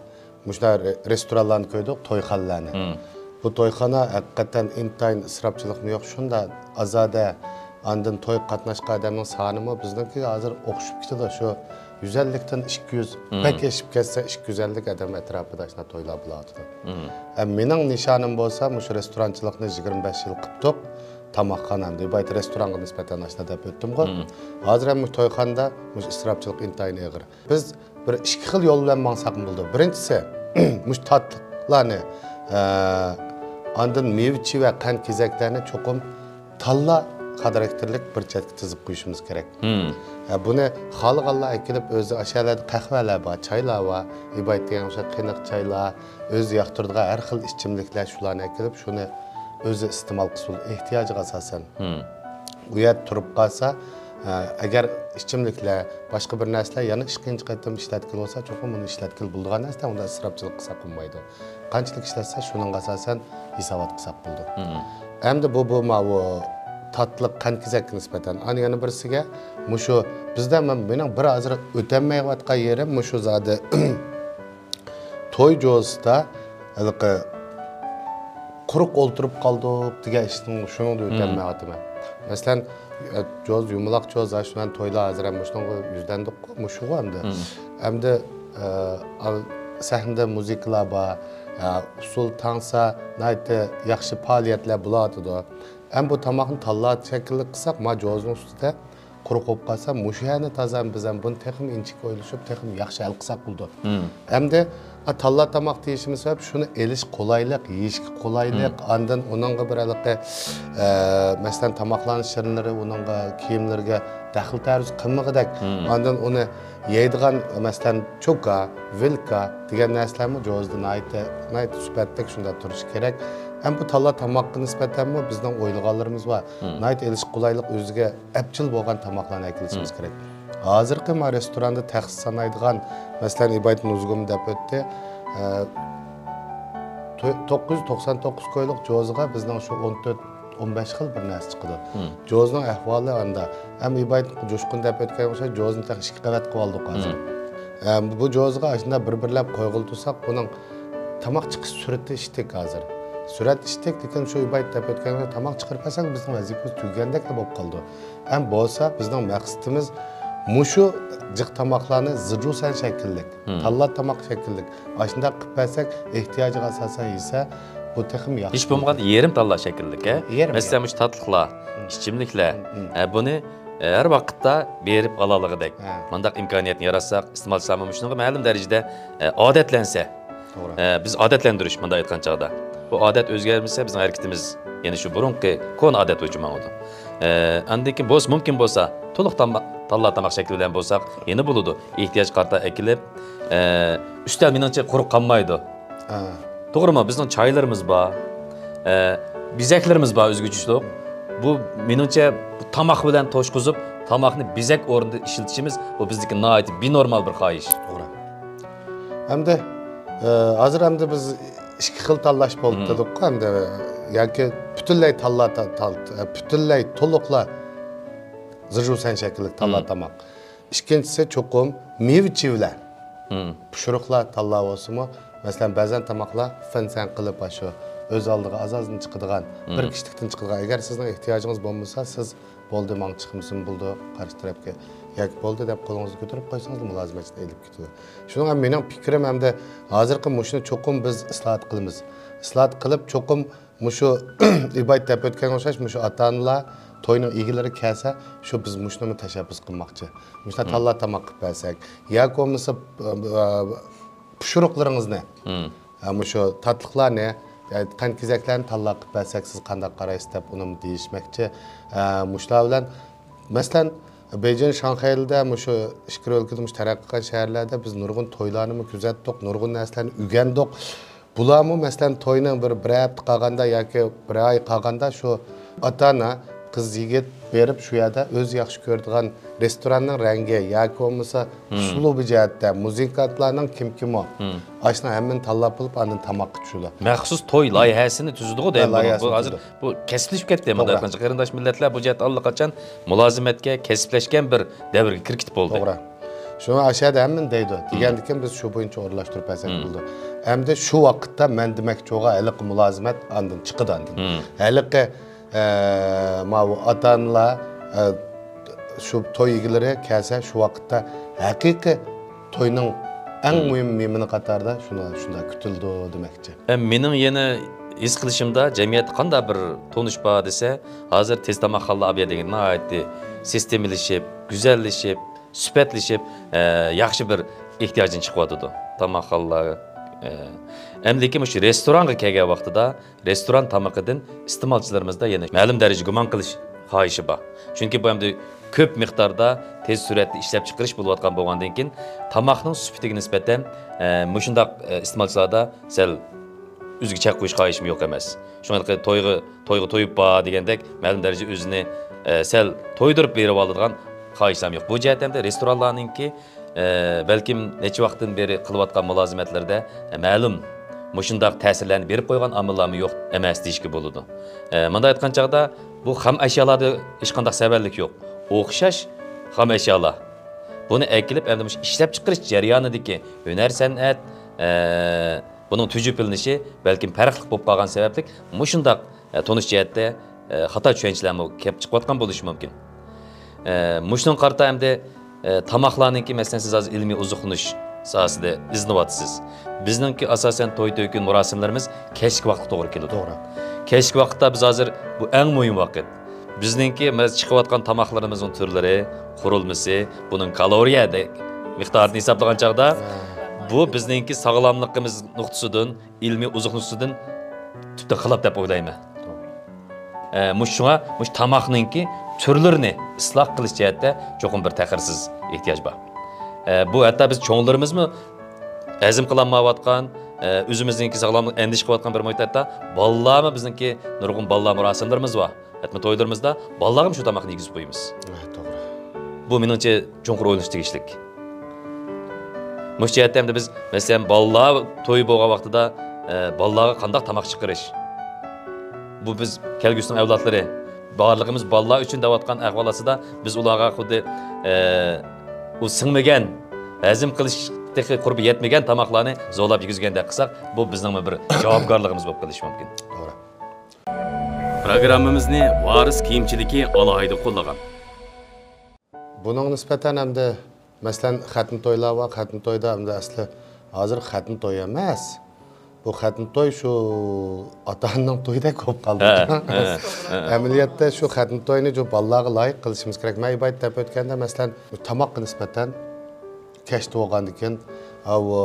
مۇشۇنداق رې-، رېستورانلارنى كۆردۇق، تويخانىلارنى. مم. بۇ تويخانا ھەقىقەتەن ئىنتايىن ئىسراپچىلىقمۇ يوق، شۇنداق ئازادە. ئاندىن تويغا قاتناشقان ئادەمنىڭ سانىمۇ بىزنىڭكىگە ھازىر ئوخشىشىپ كېتىدۇ. شۇ يۈز ئەللىكتىن ئىككى يۈز، مم. بەك ئېشىپ كەتسە ئىككى يۈز ئەللىك ئادەم ئەتراپىدا شۇنداق تويلار بولۇۋاتىدۇ. مم. ئە، مېنىڭ نىشانىم بولسا مۇشۇ رېستورانچىلىقنى يىگىرمە بەش يىل قىپتۇق. تاماقخانا، ئەمدى بايىتى رېستورانغا نىسبەتەن ئاشۇنداق دەپ ئۆتتۈمغۇ. مم. ھازىر ھەم مۇشۇ تويخانىدا مۇشۇ ئىسراپچىلىق ئىنتايىن ئېغىر. بىز بىر ئىككى خىل يول بىلەن ماڭساقمۇ بولىدۇ. بىرىنچىسى، مۇشۇ تاتلىقلارنى، ئە، ئاندىن مېۋە-چىۋە، قەنت-كېزەكلەرنى چوقۇم تاللا خاراكتېرلىك بىر چەتكە تىزىپ قويۇشىمىز كېرەك. مم. ئە، بۇنى خالىغانلار ئەكېلىپ ئۆزى ئاشۇ يەرلەردە قەھۋەلەر بار، چايلار بار، ئىبايىت دېگەن ئوخشاش قېنىق چايلار، ئۆزى ياقتۇرىدىغان ھەر خىل ئىچىملىكلەر، شۇلارنى ئەكېلىپ شۇنى ئۆزى ئىستېمال قىلسا بولىدۇ، ئېھتىياجىغا ئاساسەن. مم. ئۇ يەردە تۇرۇپ قالسا، ئە، ئەگەر ئىچىملىكلەر، باشقا بىر نەرسىلەر يەنە ئىككىنچى قېتىم ئىشلەتكىلى بولسا، چوقۇم بۇنى ئىشلەتكىلى بولىدىغان نەرسە، ئۇندا ئىسراپچىلىق قىلساق بولمايدۇ. قانچىلىك ئىشلەتسە، شۇنىڭغا ئاساسەن ھېسابات قىلساق بولىدۇ. مم. ئەمدى بۇ، بۇ ماۋۇ تاتلىق قەنت كېزەككە نىسبەتەن. ئانا يەنە بىرسىگە، مۇشۇ بىزدە مەن، مېنىڭ بىر ھازىر ئۆتەلمەيۋاتقان يېرىم مۇشۇ زادى توي جوزىسىدا ھېلىقى قۇرۇق ئولتۇرۇپ قالدۇق دېگەن ئىشنىڭ، شۇنىڭدا مم. ئۆتەلمەيۋاتىمەن. مەسىلەن، جوز، يۇمىلاق جوز، شۇنىڭ تويلار ھازىر ھەم مۇشۇنىڭغا يۈزلەندۇق. مۇشۇغۇ ئەمدى. مم. ئەمدى، ئە، ئال-، سەھنىدە مۇزىكىلار بار، ئە، ئۇسسۇل تاڭسا ناھايىتى ياخشى پائالىيەتلەر بولۇۋاتىدۇ. ئەمدى بۇ تاماقنى تاللا شەكىللىك قىلساق، ما جوزنىڭ ئۈستىدە قۇرۇق بولۇپ قالسا، مۇشۇ يەرنى تازا بىز ھەم بۇنى تېخىمۇ ئىنچىكە ئويلىشىپ، تېخىمۇ ياخشى ھەل قىلساق بولىدۇ. مم. ئەمدى، ئا، تاللا تاماق دېيىشىمىز سەۋەب، شۇنى ئېلىش قولايلىق، يېيىشكە قولايلىق، مم. ئاندىن ئۇنىڭغا بىر ھېلىقى، ئە، مەسىلەن، تاماقلارنىڭ شىرنىلىرى، ئۇنىڭغا كىيىملىرىگە دەخلى تەرۇز قىلمىغۇدەك، مم. ئاندىن ئۇنى يەيدىغان، مەسىلەن، چوكا، ۋىلكا دېگەن نەرسىلەرمۇ جوزىدا ناھايىتى، ناھايىتى سۈپەتلىك شۇنداق تۇرۇشى كېرەك. ئەمدى بۇ تاللا تاماققا نىسبەتەنمۇ بىزنىڭ ئويلىغانلىرىمىز بار. مم. ناھايىتى ئېلىشقا قولايلىق، ئۆزىگە ئەپچىل بولغان تاماقلارنى ئەكېلىشىمىز مم. كېرەك. ھازىرقى ما رېستوراندا تەخسە سانايدىغان، مەسىلەن، ئىبايىت نۇزۇگۇم دەپ ئۆتتى. ئە، تو-، توققۇز يۈز توقسان توققۇز كويلۇق جوزىغا بىزنىڭ شۇ ئون تۆت، ئون بەش خىل بىر نەرسە چىقىدۇ. مم. جوزىنىڭ ئەھۋالى ئاندا. ئەمما ئىبايىت جوشقۇن دەپ ئۆتكەن ئوخشاش، جوزىنى تېخى ئىككى قەۋەت قىلىۋالدۇق ھازىر. مم. ئە، بۇ جوزىغا ئاشۇنداق بىر-بىرلەپ قويغىلى تۇرساق، بۇنىڭ تاماق چىقىش سۈرئىتى ئىتتىك ھازىر. سۈرئەت ئىتتىك، لېكىن شۇ ئىبايىت دەپ ئۆتكەن تاماق چىقىرىپ بەرسەك، بىزنىڭ ۋەزىپىمىز تۈگىگەندەكلا بولۇپ قالىدۇ. ئەمما بولسا، بىزنىڭ مەقسىتىمىز مۇشۇ جىق تاماقلارنى زىجۇسەن شەكىللىك، مم. تاللا تاماق شەكىللىك، ئاشۇنداق قىلىپ بەرسەك، ئېھتىياجىغا ئاساسەن يېسە، بۇ تېخىمۇ ياخشى. ھېچ بولمىغاندا يېرىم تاللا شەكىللىك، ھە؟ يېرىم، مەسىلەن، يېرىم. مۇشۇ تاتلىقلار، مم. ئىچىملىكلەر، مم، مم. ھە، بۇنى، ھە، ھەر ۋاقىتتا بېرىپ ئالالىغۇدەك، ھە. مۇنداق ئىمكانىيەتنى ياراتساق، ئىستېمالچىلارمۇ مۇشۇنىڭغا مەلۇم دەرىجىدە، ھە، ئادەتلەنسە. توغرا. ھە، بىز ئادەتلەندۈرۈش، مۇنداق ئېيتقان چاغدا. بۇ ئادەت ئۆزگەرمىسە، بىزنىڭ ھەرىكىتىمىز يەنە شۇ بۇرۇنقى كونا ئادەت بويىچە ماڭىدۇ. ھە، ئاندىن كېيىن بولسا، مۇمكىن بولسا، تولۇق تاماق، تاللا تاماق شەكلى بىلەن بولساق، يەنە بولىدۇ. ئېھتىياجغا قارىتا ئەكېلىپ، ھە، ئۈستەل مېنىڭچە قۇرۇق قالمايدۇ. ھە. توغرىمۇ؟ بىزنىڭ چايلىرىمىز بار، ئە، بېزەكلىرىمىز بار ئۆزگىچىلىك. بۇ، مېنىڭچە، بۇ تاماق بىلەن توشقۇزۇپ، تاماقنى بېزەك ئورنىدا ئىشلىتىشىمىز، بۇ بىزدىكى ناھايىتى بىنورمال بىر خاھىش. توغرا. ئەمدى، ئە، ھازىر ئەمدى بىز ئىككى خىل تاللاش بولۇپ مم. تۇردۇققۇ، ئەمدى ياكى پۈتۈنلەي تاللا تا-، تال-، پۈتۈنلەي تولۇقلا زىجۇسەن شەكىللىك تاللا مم. تاماق. ئىككىنچىسى، چوقۇم مېۋە-چېۋىلەر. مم. پىشۇرۇقلار تاللا بولسىمۇ، مەسىلەن، بەزەن تاماقلار فېنسەن قىلىپ، ئاشۇ ئۆز ئالدىغا ئاز-ئازدىن چىقىدىغان، مم. بىر كىشىلىكتىن چىقىدىغان. ئەگەر سىزنىڭ ئېھتىياجىڭىز بولمىسا، سىز، «بولدى، ماڭا چىقمىسىمۇ بولىدۇ، قارشى تەرەپكە ياكى بولدى» دەپ قولىڭىزنى كۆتۈرۈپ قويسىڭىز، مۇلازىمەتچىدە ئېلىپ كېتىدۇ. شۇنىڭ ھەم مېنىڭ پىكرىم ھەمدە ھازىرقى مۇشۇنى چوقۇم بىز ئىسلاھات قىلىمىز. ئىسلاھات قىلىپ، چوقۇم مۇشۇ ئىبايىت دەپ ئۆتكەنگە ئوخشاش، مۇشۇ ئاتا-ئانىلار، توينىڭ ئىگىلىرى كەلسە، شۇ بىز مۇشۇنىمۇ تەشەببۇس قىلماقچى. مۇشۇنداق مم. تاللا تاماق قىلىپ بەرسەك، ياكى بولمىسا، ئە، پىشۇرۇقلىرىڭىزنى، مم. ئە، مۇشۇ تاتلىقلارنى، ئە، قەنت كېزەكلەرنى تاللا قىلىپ بەرسەك، سىز قانداق قارايسىز دەپ ئۇنىمۇ دېيىشمەكچى. ئە، مۇشۇلار بىلەن، مەسىلەن، بېيجىڭ، شاڭخەيلىدە، مۇشۇ ئىچكىرى ئۆلكىدە، مۇشۇ تەرەققىي قىلغان شەھەرلەردە بىز نۇرغۇن تويلارنىمۇ كۆزەتتۇق، نۇرغۇن نەرسىلەرنى ئۆگەندۇق. بۇلارمۇ، مەسىلەن، توينىڭ بىر، بىرەر ھەپتە قالغاندا ياكى بىر ئاي قالغاندا شۇ ئاتا-ئانا، قىز-يىگىت بېرىپ شۇ يەردە ئۆزى ياخشى كۆرىدىغان رېستوراننىڭ رەڭگى ياكى بولمىسا مم. ئۇسلۇبى جەھەتتە، مۇزىكانتلارنىڭ كىم كىمى، مم. ئاشۇنىڭ ھەممىنى تاللاپ بولۇپ، ئاندىن تاماققا چۈشىدۇ. مەخسۇس توي لايىھەسىنى تۈزىدىغۇ ھە، دەيمەن. لايىھەسىنى بۇ ھازىر تۈزىدۇ. بۇ كەسىپلىشىپ كەتتى. مۇنداق توغرا. ئېيتقانچە، قېرىنداش مىللەتلەر بۇ جەھەتتە ئاللىقاچان مۇلازىمەتكە، كەسىپلەشكەن بىر دەۋرگە كىرىپ كېتىپ بولدى. توغرا. شۇڭا ئاشۇ يەردە ھەممىنى دەيدۇ. مم. دېگەندىكىن بىز شۇ بويىچە ئورۇنلاشتۇرۇپ بەرسەك مم. بولىدۇ. ئەمدى شۇ ۋاقىتتا مەن دېمەكچى بولغان ھېلىقى مۇلازىمەت ئاندىن چىقىدۇ ئاندىن. مم. ھېلىقى، ئە، ماۋۇ ئاتا-ئانىلار، ئە، شۇ توي ئىگىلىرى كەلسە شۇ ۋاقىتتا ھەقىقىي توينىڭ ئەڭ مم. مۇھىم مېھمىنى قاتارىدا شۇنى، شۇنداق كۈتۈلىدۇ دېمەكچى. ئە، مېنىڭ يەنە ھېس قىلىشىمدا جەمئىيەتتە قانداق بىر تونۇش بار دېسە، ھازىر تېز تاماقخانىلار ئابىيە دېگەن ناھايىتى سىستېمىلىشىپ، گۈزەللىشىپ، سۈپەتلىشىپ، ئە، ياخشى بىر ئېھتىياجدىن چىقىۋاتىدۇ تاماقخانىلار. ئە، ئەمدىكى مۇشۇ رېستورانغا كەلگەن ۋاقتىدا رېستوران تامىقىدىن ئىستېمالچىلىرىمىزدا يەنە مەلۇم دەرىجىدە گۇمان قىلىش خاھىشى بار. چۈنكى بۇ ئەمدى كۆپ مىقداردا تېز سۈرئەتتە ئىشلەپچىقىرىش بولۇۋاتقان بولغاندىن كېيىن، تاماقنىڭ سۈپىتىگە نىسبەتەن، ئە، مۇشۇنداق، ئە، ئىستېمالچىلاردا سەل ئۆزىگە چەك قويۇش خاھىشىم يوق ئەمەس. شۇڭا تويغا، تويغا تويۇپ بار دېگەندەك مەلۇم دەرىجىدە ئۆزىنى ئە، سەل تويدۇرۇپ بېرىۋالىدىغان خاھىشلارمۇ يوق. بۇ جەھەتتە ھەمدە رېستورانلارنىڭكى، ئە، بەلكىم نەچچە ۋاقىتتىن بېرى قىلىۋاتقان مۇلازىمەتلىرىدە، ئە، مەلۇم مۇشۇنداق تەسىرلەرنى بېرىپ قويغان ئامىللارمۇ يوق ئەمەس دېيىشكە بولىدۇ. ئە، مۇنداق ئېيتقان چاغدا، بۇ خام ئەشيالاردا ھېچقانداق سەۋەنلىك يوق. ئوخشاش خام ئەشيالار. بۇنى ئەكېلىپ، ئەمدى مۇشۇ ئىشلەپچىقىرىش جەريانىدىكى ھۈنەر-سەنئەت، ئە، بۇنىڭ تۈجۈپىلىنىشى بەلكىم پەرقلىق بولۇپ قالغان سەۋەبلىك مۇشۇنداق، ئە، تونۇش جەھەتتە، ئە، خاتا چۈشەنچىلەرمۇ كېلىپ چىقىۋاتقان بولۇشى مۇمكىن. ئە، مۇشۇنىڭغا قارىتا ئەمدى، ئە، تاماقلارنىڭكى، مەسىلەن، سىز ھازىر ئىلمىي ئوزۇقلىنىش ساھەسىدە ئىزدىنىۋاتىسىز. بىزنىڭكى ئاساسەن توي-تۆكۈن مۇراسىملىرىمىز كەچلىكى ۋاقىتقا توغرا كېلىدۇ. توغرا. كەچلىكى ۋاقىتتا بىز ھازىر بۇ ئەڭ مۇھىم ۋاقىت. بىزنىڭكى مەز-، چىقىۋاتقان تاماقلىرىمىزنىڭ تۈرلىرى، قۇرۇلمىسى، بۇنىڭ كالورىيە دە-، مىقدارىنى ھېسابلىغان چاغدا، ھە، بۇ بىزنىڭكى ساغلاملىقىمىز نۇقتىسىدىن، ئىلمىي ئوزۇقلۇنۇشىدىن تۈپتىن خىلاپ دەپ ئويلايمەن. توغرا. ئە، مۇشۇ شۇڭا مۇشۇ تاماقنىڭكى تۈرلىرىنى ئىسلاھ قىلىش جەھەتتە چوقۇم بىر تەخىرسىز ئېھتىياج بار. ئە، بۇ ھەتتا بىز چوڭلىرىمىزمۇ ھەزىم قىلالمايۋاتقان، ئە، ئۆزىمىزنىڭكى ساغلاملىق ئەندىشە قىلىۋاتقان بىر مۇھىت، ھەتتا بالىلارمۇ، بىزنىڭكى نۇرغۇن بالىلار مۇراسىملىرىمىز بار. ھەتتا تويلىرىمىزدا بالىلارغىمۇ شۇ تاماقنى يېگۈزۈپ قويىمىز. ھە، توغرا. بۇ مېنىڭچە چوڭقۇر ئويلىنىش تېگىشلىك. مۇشۇ جەھەتتە ئەمدى بىز، مەسىلەن، بالىلار تويى بولغان ۋاقتىدا، ئە، بالىلارغا قانداق تاماق چىقىرىش؟ بۇ بىز كەلگۈسىنىڭ ئەۋلادلىرى. بارلىقىمىز بالىلار ئۈچۈن دەۋاتقان ئەھۋال ئاستىدا، بىز ئۇلارغا خۇددى، ئە، ئۇ سىڭمىگەن، ھەزىم قىلىش تېخى قۇربى يەتمىگەن تاماقلارنى زورلاپ يېگۈزگەندەك قىلساق، بۇ بىزنىڭمۇ بىر جاۋابكارلىقىمىز بولۇپ قېلىشى مۇمكىن. توغرا. پروگراممىمىزنى ۋارىس كىيىمچىلىكى ئالاھىدە قوللىغان. بۇنىڭغا نىسبەتەن ئەمدى، مەسىلەن، خەتنە تويلار بار، خەتنە تويدا ئەمدى ئەسلى ھازىر خەتنە توي ئەمەس. بۇ خەتنە توي شۇ ئاتا-ئانىنىڭ تويىدەك بولۇپ قالدى. ھە، ھە، ھە. ئەمەلىيەتتە شۇ خەتنە توينى شۇ بالىلارغا لايىق قىلىشىمىز كېرەك. مەن ئىبايەت دەپ ئۆتكەندە، مەسىلەن، تاماققا نىسبەتەن كەچتە بولغاندىكىن، ئاۋۇ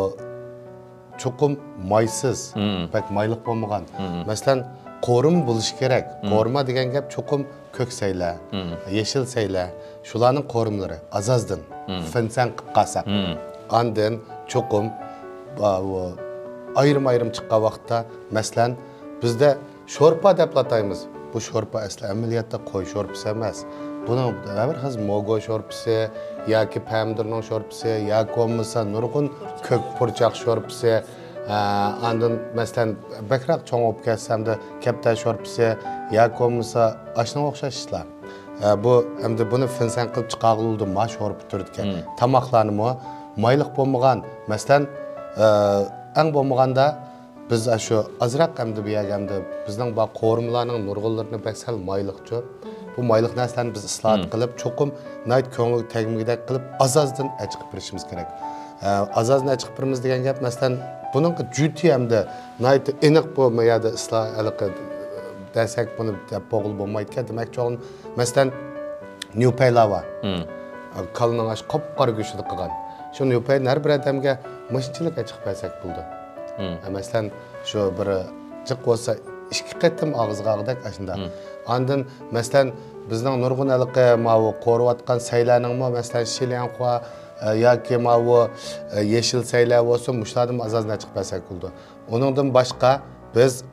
چوقۇم مايسىز، مم، بەك مايلىق بولمىغان. مم. مەسىلەن، قورۇما بولۇشى كېرەك. مم. قورۇما دېگەن گەپ چوقۇم كۆك سەيلە، مم، يېشىل سەيلە، شۇلارنىڭ قورۇمىلىرى ئاز-ئازدىن، مم، فىنسەن قىلىپ قالساق. مم. ئاندىن چوقۇم، بۇ، ئايرىم-ئايرىم چىققان ۋاقىتتا، مەسىلەن، بىزدە شورپا دەپلا ئاتايمىز. بۇ شورپا ئەسلى ئەمەلىيەتتە قوي شورپىسى ئەمەس. بۇنىڭ ھەر خىل موگو شورپىسى ياكى پەمىدۇرنىڭ شورپىسى ياكى بولمىسا نۇرغۇن كۆك پۇرچاق شورپىسى، ئە، ئاندىن، مەسىلەن، بەكرەك چوڭ بولۇپ كەتسەمدە كەپتەر شورپىسى ياكى بولمىسا ئاشۇنىڭغا ئوخشاش ئىشلار. ئە، بۇ ئەمدى بۇنى فىنسەن قىلىپ چىقارغىلى بولىدۇ، ما شورپا تۈرىدىكەن. مم. تاماقلارنىمۇ مايلىق بولمىغان، مەسىلەن، ئە، ئەڭ بولمىغاندا بىز ئاشۇ ئازراق ئەمدى بۇ يەرگە ئەمدى بىزنىڭ بار قورۇمىلارنىڭ نۇرغۇنلىرىنى بەك سەل مايلىقچۇ. بۇ مايلىق نەرسىلەرنى بىز ئىسلاھات، مم، قىلىپ، چوقۇم ناھايىتى كۆڭۈلگە تەگمىگۈدەك قىلىپ، ئاز-ئازدىن ئەچىقىپ بېرىشىمىز كېرەك. ئە، ئاز-ئازدىن ئەچىقىپ بېرىمىز دېگەن گەپ، مەسىلەن، بۇنىڭغا جۈتى ئەمدى ناھايىتى ئېنىق بۇ يەردە ئىسلاھ، ھېلىقى دېسەك، بۇنى دەپ بولغىلى بولمايدىكەن. دېمەكچى بولغىنىم، مەسىلەن، نيۇپەيلار بار. مم. كالىنىڭ ئاشۇ قاپقارا گۆشىدە قىلغان. شۇ نيۇپەينى ھەر بىر ئادەمگە مۇشۇنچىلىك ئېچىقىپ بەرسەك بولىدۇ. مم. مە-، مەسىلەن، شۇ بىر جىق بولسا، ئىككى قېتىم ئاغزىغا ئالغۇدەك ئاشۇنداق. مم. ئاندىن، مەسىلەن، بىزنىڭ نۇرغۇن ھېلىقى ماۋۇ قورۇۋاتقان سەيلەرنىڭمۇ، مەسىلەن، شىلياڭخۇا، ئە، ياكى ماۋۇ، ئە، يېشىل سەيلەر بولسۇن، مۇشۇلاردىن ئاز-ئازدىن ئېچىقىپ بەرسەك بولىدۇ. ئۇنىڭدىن باشقا، بىز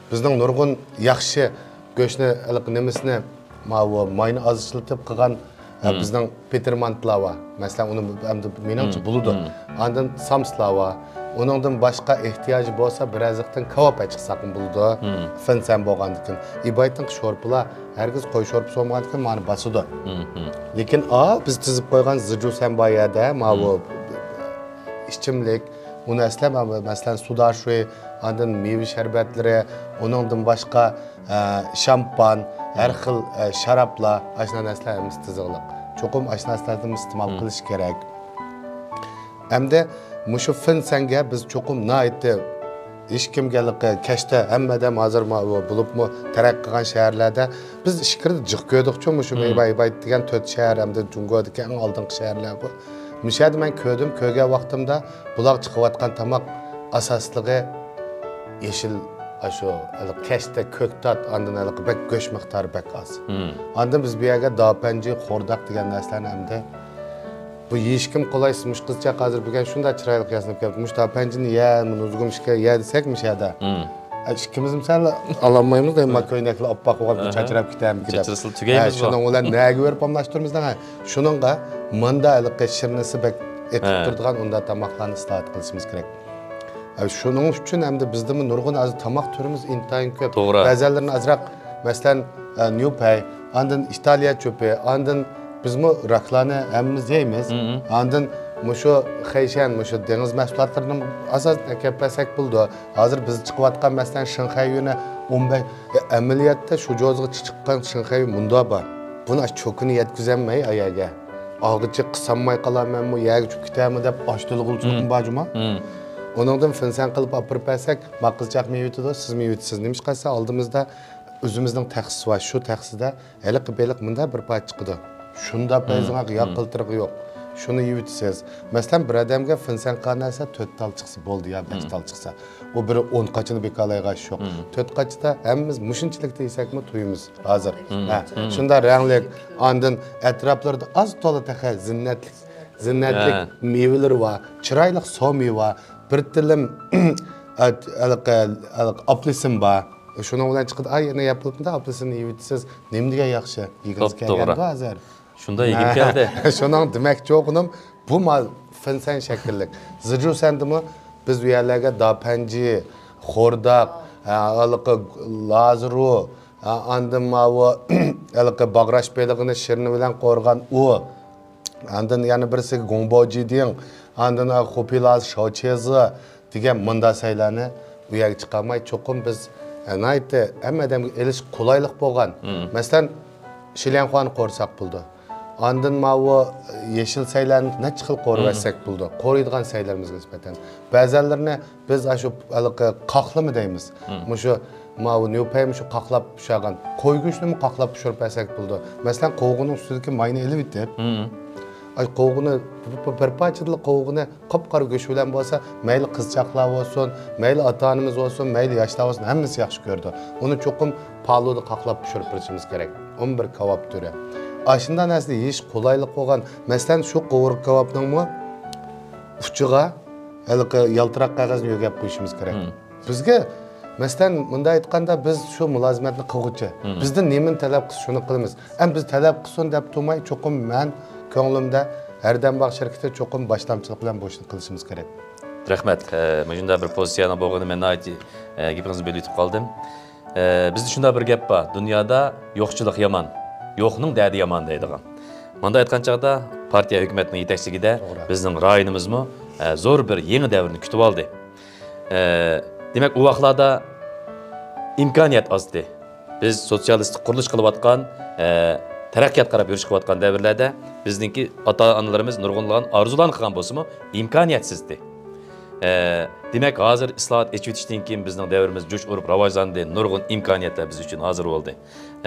بىزنىڭ نۇرغۇن ياخشى گۆشنى، ھېلىقى نېمىسىنى، ماۋۇ ماينى ئاز ئىشلىتىپ قىلغان، ئە، مم، بىزنىڭ پېتىر مانتىلار بار. مەسىلەن، ئۇنى ئەمدى مېنىڭچە، مم، بولىدۇ. مم. ئاندىن سامسىلار بار. ئۇنىڭدىن باشقا ئېھتىياجى بولسا، بىرەرزىقتىن كاۋاپ ئېچىقساقمۇ بولىدۇ. مم. فىنسەن بولغاندىكىن. ئىبايتنىڭ شورپىلار ھەرگىز قوي شورپىسى بولمىغاندىكىن مانا باسىدۇ. مم، مم. لېكىن، ئا، بىز تىزىپ قويغان زىجۇسەن بار يەردە، ماۋۇ، مم، ئىچىملىك، ئۇنى ئەسلەپ، مەسىلەن، سۇداشۇي، ئاندىن مېۋە شەربەتلىرى، ئۇنىڭدىن باشقا، ئە، شامپان، ھەر خىل، ئە، شارابلار، ئاشۇنداق نەرسىلەر ھەممىسى تىزىقلىق. چوقۇم ئاشۇنداق نەرسىلەردىن ئىستېمال، مم، قىلىش كېرەك. ئەمدى مۇشۇ فىنسەنگە بىز چوقۇم ناھايىتى ھېچكىمگە ھېلىقى كەچتە ھەممە ئادەم ھازىر ما-، بولۇپمۇ تەرەققىي قىلغان شەھەرلەردە بىز ئىچكىرىدە جىق كۆردۇقچۇ، مۇشۇ، مم، مېيباي، باي دېگەن تۆت شەھەر ھەمدە جۇڭگودىكى ئەڭ ئالدىنقى شەھەرلەر بۇ. مۇشۇ يەردە مەن كۆردۈم، كۆرگەن ۋاقتىمدا بۇلار چىقىۋاتقان تاماق ئاساسلىقى يېشىل، ئاشۇ ھېلىقى كەچتە كۆكتات، ئاندىن ھېلىقى بەك گۆش مىقدارى بەك ئاز. مم. ئاندىن بىز بۇ يەرگە داپەنجى، خورداق دېگەن نەرسىلەرنى ئەمدى بۇ يېيىشكىمۇ قولايسىز. مۇشۇ قىزچاق ھازىر بۈگۈن شۇنداق چىرايلىق ياسىنىپ كەپتۇ. مۇشۇ داپەنجىنى يە، نۇزۇگۇم شېكەر يە دېسەك مۇشۇ يەردە. مم. ئىككىمىزمۇ سەل ئالالمايمىز دەيمەن، ما كۆينەكلەر ئاپئاق بولغان، ئاھا، چاچراپ كېتەرمىكىن دەپ. چاچرىسىلا ھە، تۈگەيمىز شۇنىڭ بۇ. بىلەن نەگە بېرىپ ئالماشتۇرىمىز دەڭ. شۇنىڭغا مۇندا ھېلىقى شىرنىسى بەك ئېتىپ ھە. تۇرىدىغان ئۇنداق تاماقلارنى ئىستىلاھات قىلىشىمىز كېرەك. ئە، شۇنىڭ ئۈچۈن ھەمدە بىزدىمۇ نۇرغۇن ھازىر تاماق تۈرىمىز ئىنتايىن كۆپ. توغرا. بەزەنلىرىنى ئازراق، مەسىلەن، ئە، نيۇپەي، ئاندىن ئىتالىيە چۆپى، ئاندىن بىزمۇ راكلارنى ھەممىمىز يەيمىز. مم. ئاندىن مۇشۇ خەيشەن، مۇشۇ دېڭىز مەھسۇلاتلىرىنى ئاساسەن ئەكەپ بەرسەك بولىدۇ. ھازىر بىز چىقىۋاتقان، مەسىلەن، شىنخەي يۈنى ئون بەش، ئەمەلىيەتتە شۇ جوزىغا چىققان شىنخەي يۈن مۇنداق بار. بۇنى ئاشۇ چوكىنى يەتكۈزەلمەي ئايەرگە. ئاغىچى قىسالماي قالارمەنمۇ، يەرگە چۈشۈپ كېتەرمۇ دەپ ئاچتىلىغۇچىلىقمۇ مم. بار جۇما. مم. ئۇنىڭدىن فىنسەن قىلىپ ئاپىرىپ بەرسەك، ما قىزچاق مېۋە يېتىدۇ، سىز مېۋە يېتىسىز. نېمىشقا دېسە، ئالدىمىزدا ئۆزىمىزنىڭ تەخسىسى بار. شۇ تەخسىدە ھېلىقى بېلىق مۇنداق بىر پارچە چىقىدۇ. شۇنداق مم. پەيزىڭاق ياق مم. قىلتىرىقى يوق. شۇنى يېۋېتىسىز. مەسىلەن، بىر ئادەمگە فىنسەن قانەسە تۆت تال چىقسا بولدى يا بەش مم. تال چىقسا. ئۇ بىر ئون قاچىنى بىكارلايدىغان ئىش يوق. مم. تۆت قاچىدا ھەممىمىز مۇشۇنچىلىك دېسەكمۇ تويىمىز ھازىر. مم. ھە، مم. شۇنداق رەڭلىك، ئاندىن ئەتراپلىرىدا ئاز تولا تېخى زىننەتلىك، زىننەتلىك ھە. مېۋىلىرى بار، چىرايلىق سو مېۋە، بىر تىلىم ھېلىقى، ھېلىقى ئاپېلسىن بار. شۇنىڭ بىلەن چىقىدۇ، ئاي، يەنە ياپىلىپتۇ، ئاپېلسىننى يېۋېتىسىز. نېمە دېگەن ياخشى، يېگىلىسى توپ توغرا. كەلگەندۇ ھازىر. شۇنداق يېگۈم كەلدى. شۇنىڭ دېمەكچى بولغىنىم، بۇ مال فىنسەن شەكىللىك. زىجۇسەندىمۇ بىز ئۇ يەرلەرگە داپەنجى، خورداق، ھە، ھېلىقى لازىرۇ، ھە، ئاندىن ماۋۇ، ھېلىقى باغراش بېلىقىنى شىرنە بىلەن قورغان ئۇ. ئاندىن يەنە بىرسى گوڭبوجىدىڭ، ئاندىن خوپىلاز شاۋچېزى دېگەن مۇنداق سەيلەرنى ئۇ يەرگە چىقارماي، چوقۇم بىز، ئە، ناھايىتى ھەممە ئادەمگە ئېلىش قولايلىق بولغان. مم. مەسىلەن، شىلياڭخۇانى قورساق بولىدۇ. ئاندىن ماۋۇ يېشىل سەيلەرنى نەچچە خىل قورۇۋەتسەك مم. بولىدۇ. قورۇيدىغان سەيلىرىمىزگە نىسبەتەن. بەزەنلىرىنى بىز ئاشۇ ھېلىقى قاقلىما دەيمىز. مم. مۇشۇ ماۋۇ نيۇپەي مۇشۇ قاقلاپ پىشۇرغان قوي گۆشىنىمۇ قاقلاپ پىشۇرۇپ بەرسەك بولىدۇ. مەسىلەن، قوغۇننىڭ ئۈستىدىكى ماينى ئېلىۋېتىپ، مم. ئاي، قوغۇنى بىر، بىر پارچىدىلا قوغۇنى قاپقارا گۆش بىلەن بولسا، مەيلى قىزچاقلار بولسۇن، مەيلى ئاتا-ئانىمىز بولسۇن، مەيلى ياشلار بولسۇن، ھەممىسى ياخشى كۆرىدۇ. ئۇنى چوقۇم پالۇدا قاقلاپ پىشۇرۇپ بېرىشىمىز كېرەك. ئۇمۇ بىر كاۋاپ تۈرى. ئاشۇنداق نەرسىنى يېيىش قولايلىق بولغان. مەسىلەن، شۇ قوۋۇرغا كاۋاپنىڭمۇ ئۇچىغا ھېلىقى يالتىراق قەغەزنى يۆگەپ قويۇشىمىز كېرەك. مم. بىزگە، مەسىلەن، مۇنداق ئېيتقاندا، بىز شۇ مۇلازىمەتنى قىلغۇچە، مم. بىزدىن نېمىنى تەلەپ قىلسا، شۇنى قىلىمىز. ئەمما بىز تەلەپ قىلسۇن دەپ تۇرماي، چوقۇم مەن كۆڭلۈمدە ھەردەم باغ شىركىتى چوقۇم باشلامچىلىق بىلەن بۇ ئىشنى قىلىشىمىز كېرەك. رەھمەت. ئە، مۇشۇنداق بىر پوزىتسىيەنىڭ بولغىنى مەن ناھايىتى، ئە، گېپىڭىزنى بۆلۈۋېتىپ قالدىم. ئە، بىزدە شۇنداق بىر گەپ بار، دۇنيادا يوقچىلىق يامان، يوقنىڭ دەردى يامان دەيدىغان. مۇنداق ئېيتقان چاغدا، پارتىيە ھۆكۈمەتنىڭ يېتەكچىلىكىدە توغرا. بىزنىڭ رايونىمىزمۇ، ئە، زور بىر يېڭى دەۋرنى كۈتۈۋالدى. ئە، دېمەك، ئۇ ۋاقىتلاردا ئىمكانىيەت ئازدى. بىز سوتسىيالىستىك قۇرۇلۇش قىلىۋاتقان، ئە، تەرەققىياتقا قاراپ يۈرۈش قىلىۋاتقان دەۋرلەردە بىزنىڭكى ئاتا-ئانىلىرىمىز نۇرغۇنلىغان ئارزۇلارنى قىلغان بولسىمۇ، ئىمكانىيەتسىزدى. ئە، دېمەك، ھازىر ئىسلاھات، ئېچىۋېتىشتىن كېيىن بىزنىڭ دەۋرىمىز جۇش ئۇرۇپ راۋاجلاندى، نۇرغۇن ئىمكانىيەتلەر بىز ئۈچۈن ھازىر بولدى.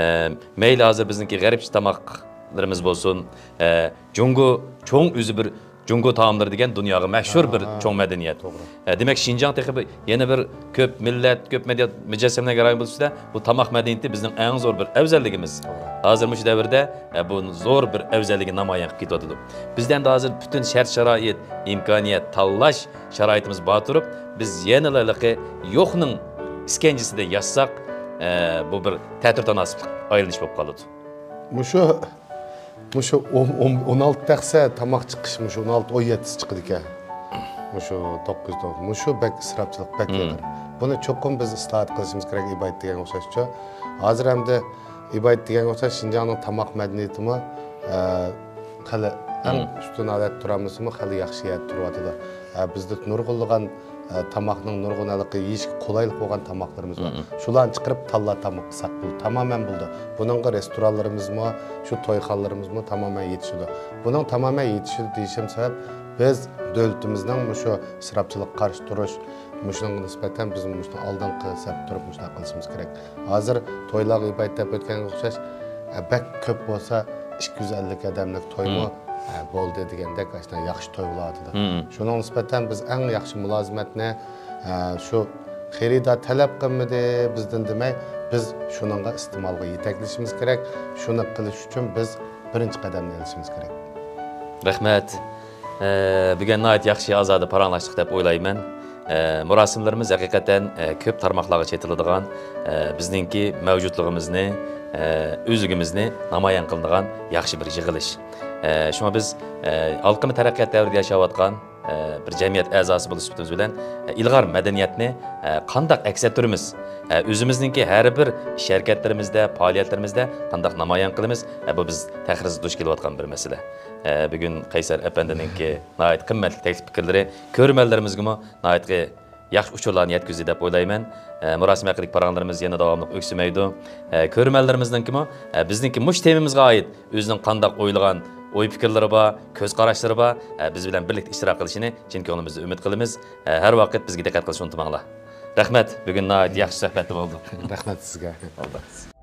ئە، مەيلى ھازىر بىزنىڭكى غەربچە تاماقلىرىمىز بولسۇن، ئە، جۇڭگو چوڭ ئۆزى بىر جۇڭگو تائاملىرى دېگەن دۇنياغا مەشھۇر بىر ھە، چوڭ مەدەنىيەت. توغرا. ئە، دېمەك، شىنجاڭ تېخى بىر، يەنە بىر كۆپ مىللەت، كۆپ مەدەنىيەت مۇجەسسەملەنگەن رايون بولۇش ئۈستىدە، بۇ تاماق مەدەنىيىتى بىزنىڭ ئەڭ زور بىر ئەۋزەللىكىمىز. توغرا. ھازىر مۇشۇ دەۋردە، ئە، بۇ زور بىر ئەۋزەللىكى نامايان قىلىپ كېتىۋاتىدۇ. بىزدە ئەمدى ھازىر پۈتۈن شەرت-شارائىت، ئىمكانىيەت، تاللاش شارائىتىمىز بار تۇرۇپ، بىز يەنىلا ھېلىقى يوقنىڭ ئىسكەنجىسىدە ياشىساق، ئە، بۇ بىر تەتۈر تاناسىپلىق ئايلىنىش بولۇپ قالىدۇ. مۇشۇ، مۇشۇ ئون، ئون، ئون ئالتە تەخسە تاماق چىقىش، مۇشۇ ئون ئالتە، ئون يەتتىسى چىقىدىكەن. مۇشۇ توققۇز، توققۇز، مۇشۇ بەك ئىسراپچىلىق، بەك مم. ئېغىر. بۇنى چوقۇم بىز ئىسلاھات قىلىشىمىز كېرەك، ئىبايەت دېگەنگە ئوخشاشچۇ. ھازىر ئەمدى ئىبايەت دېگەنگە ئوخشاش شىنجاڭنىڭ تاماق مەدەنىيىتىمۇ، ئە، خېلى ئەڭ مم. ئۈستۈن ھالەتتە تۇرالمىسىمۇ، خېلى ياخشى يەردە تۇرۇۋاتىدۇ. ئە، بىزدە نۇرغۇنلىغان ئە، تاماقنىڭ نۇرغۇن ھېلىقى يېيىشكە قولايلىق بولغان تاماقلىرىمىز بار. مم. شۇلارنى چىقىرىپ تاللا تاماق قىلساق بولىدۇ. تامامەن بولىدۇ. بۇنىڭغا رېستورانلىرىمىزمۇ، شۇ تويخانىلىرىمىزمۇ تامامەن يېتىشىدۇ. بۇنىڭ تامامەن يېتىشىدۇ دېيىشىم سەۋەب، بىز دۆلىتىمىزنىڭ مۇشۇ ئىسراپچىلىققا قارشى تۇرۇش، مۇشۇنىڭغا نىسبەتەن بىز مۇشۇنى ئالدىنقى سەپتە تۇرۇپ مۇشۇنداق قىلىشىمىز كېرەك. ھازىر تويلارغا ئىبايەت دەپ ئۆتكەنگە ئوخشاش، ئە، بەك كۆپ بولسا ئىككى يۈز ئەللىك ئادەملىك تويمۇ، مم. ئە، بولدى دېگەندەك، ئاشۇنداق ياخشى توي بولۇۋاتىدۇ. مم. شۇنىڭغا نىسبەتەن بىز ئەڭ ياخشى مۇلازىمەتنى، ئە، شۇ خېرىدار تەلەپ قىلمىدى بىزدىن دېمەي، بىز شۇنىڭغا ئىستېمالغا يېتەكلىشىمىز كېرەك. شۇنى قىلىش ئۈچۈن بىز بىرىنچى قەدەمنى ئېلىشىمىز كېرەك. رەھمەت. ئە، بۈگۈن ناھايىتى ياخشى، ئازادە پاراڭلاشتۇق دەپ ئويلايمەن. ئە، مۇراسىملىرىمىز ھەقىقەتەن، ئە، كۆپ تارماقلارغا چېتىلىدىغان، ئە، بىزنىڭكى مەۋجۇتلۇقىمىزنى، ئە، ئۆزلۈكىمىزنى نامايان قىلىدىغان ياخشى بىر يىغىلىش. ئە، شۇڭا بىز، ئە، ھالقىما تەرەققىيات دەۋرىدە ياشاۋاتقان، ئە، بىر جەمئىيەت ئەزاسى بولۇش سۈپىتىمىز بىلەن، ئە، ئىلغار مەدەنىيەتنى، ئە، قانداق ئەكس ئەتتۈرىمىز؟ ئە، ئۆزىمىزنىڭكى ھەر بىر ئىش ھەرىكەتلىرىمىزدە، پائالىيەتلىرىمىزدە قانداق نامايان قىلىمىز؟ ئە، بۇ بىز تەخىرسىز دۇچ كېلىۋاتقان بىر مەسىلە. ئە، بۈگۈن قەيسەر ئەپەندىنىڭكى ناھايىتى قىممەتلىك تەكلىپ پىكىرلىرى كۆرۈرمەنلىرىمىزگىمۇ ناھايىتى ياخشى ئۇچۇرلارنى يەتكۈزدى دەپ ئويلايمەن. ئە، مۇراسىم ھەققىدىكى پاراڭلىرىمىز يەنە داۋاملىق ئۆكسۈمەيدۇ. ئە، كۆرۈرمەنلىرىمىزنىڭكىمۇ، ئە، بىزنىڭكى مۇشۇ تېمىمىزغا ئائىت ئۆزىنىڭ قانداق ئويلىغان ئوي پىكىرلىرى بار، كۆز قاراشلىرى بار، ئە، بىز بىلەن بىرلىكتە ئىشتىراك قىلىشىنى چىن كۆڭلىمىزدىن ئۈمىد قىلىمىز. ئە، ھەر ۋاقىت بىزگە دىققەت قىلىشنى ئۇنتۇماڭلار. رەھمەت، بۈگۈن ناھايىتى ياخشى سۆھبەتتە بولدۇق. رەھمەت سىزگە. ئالدى.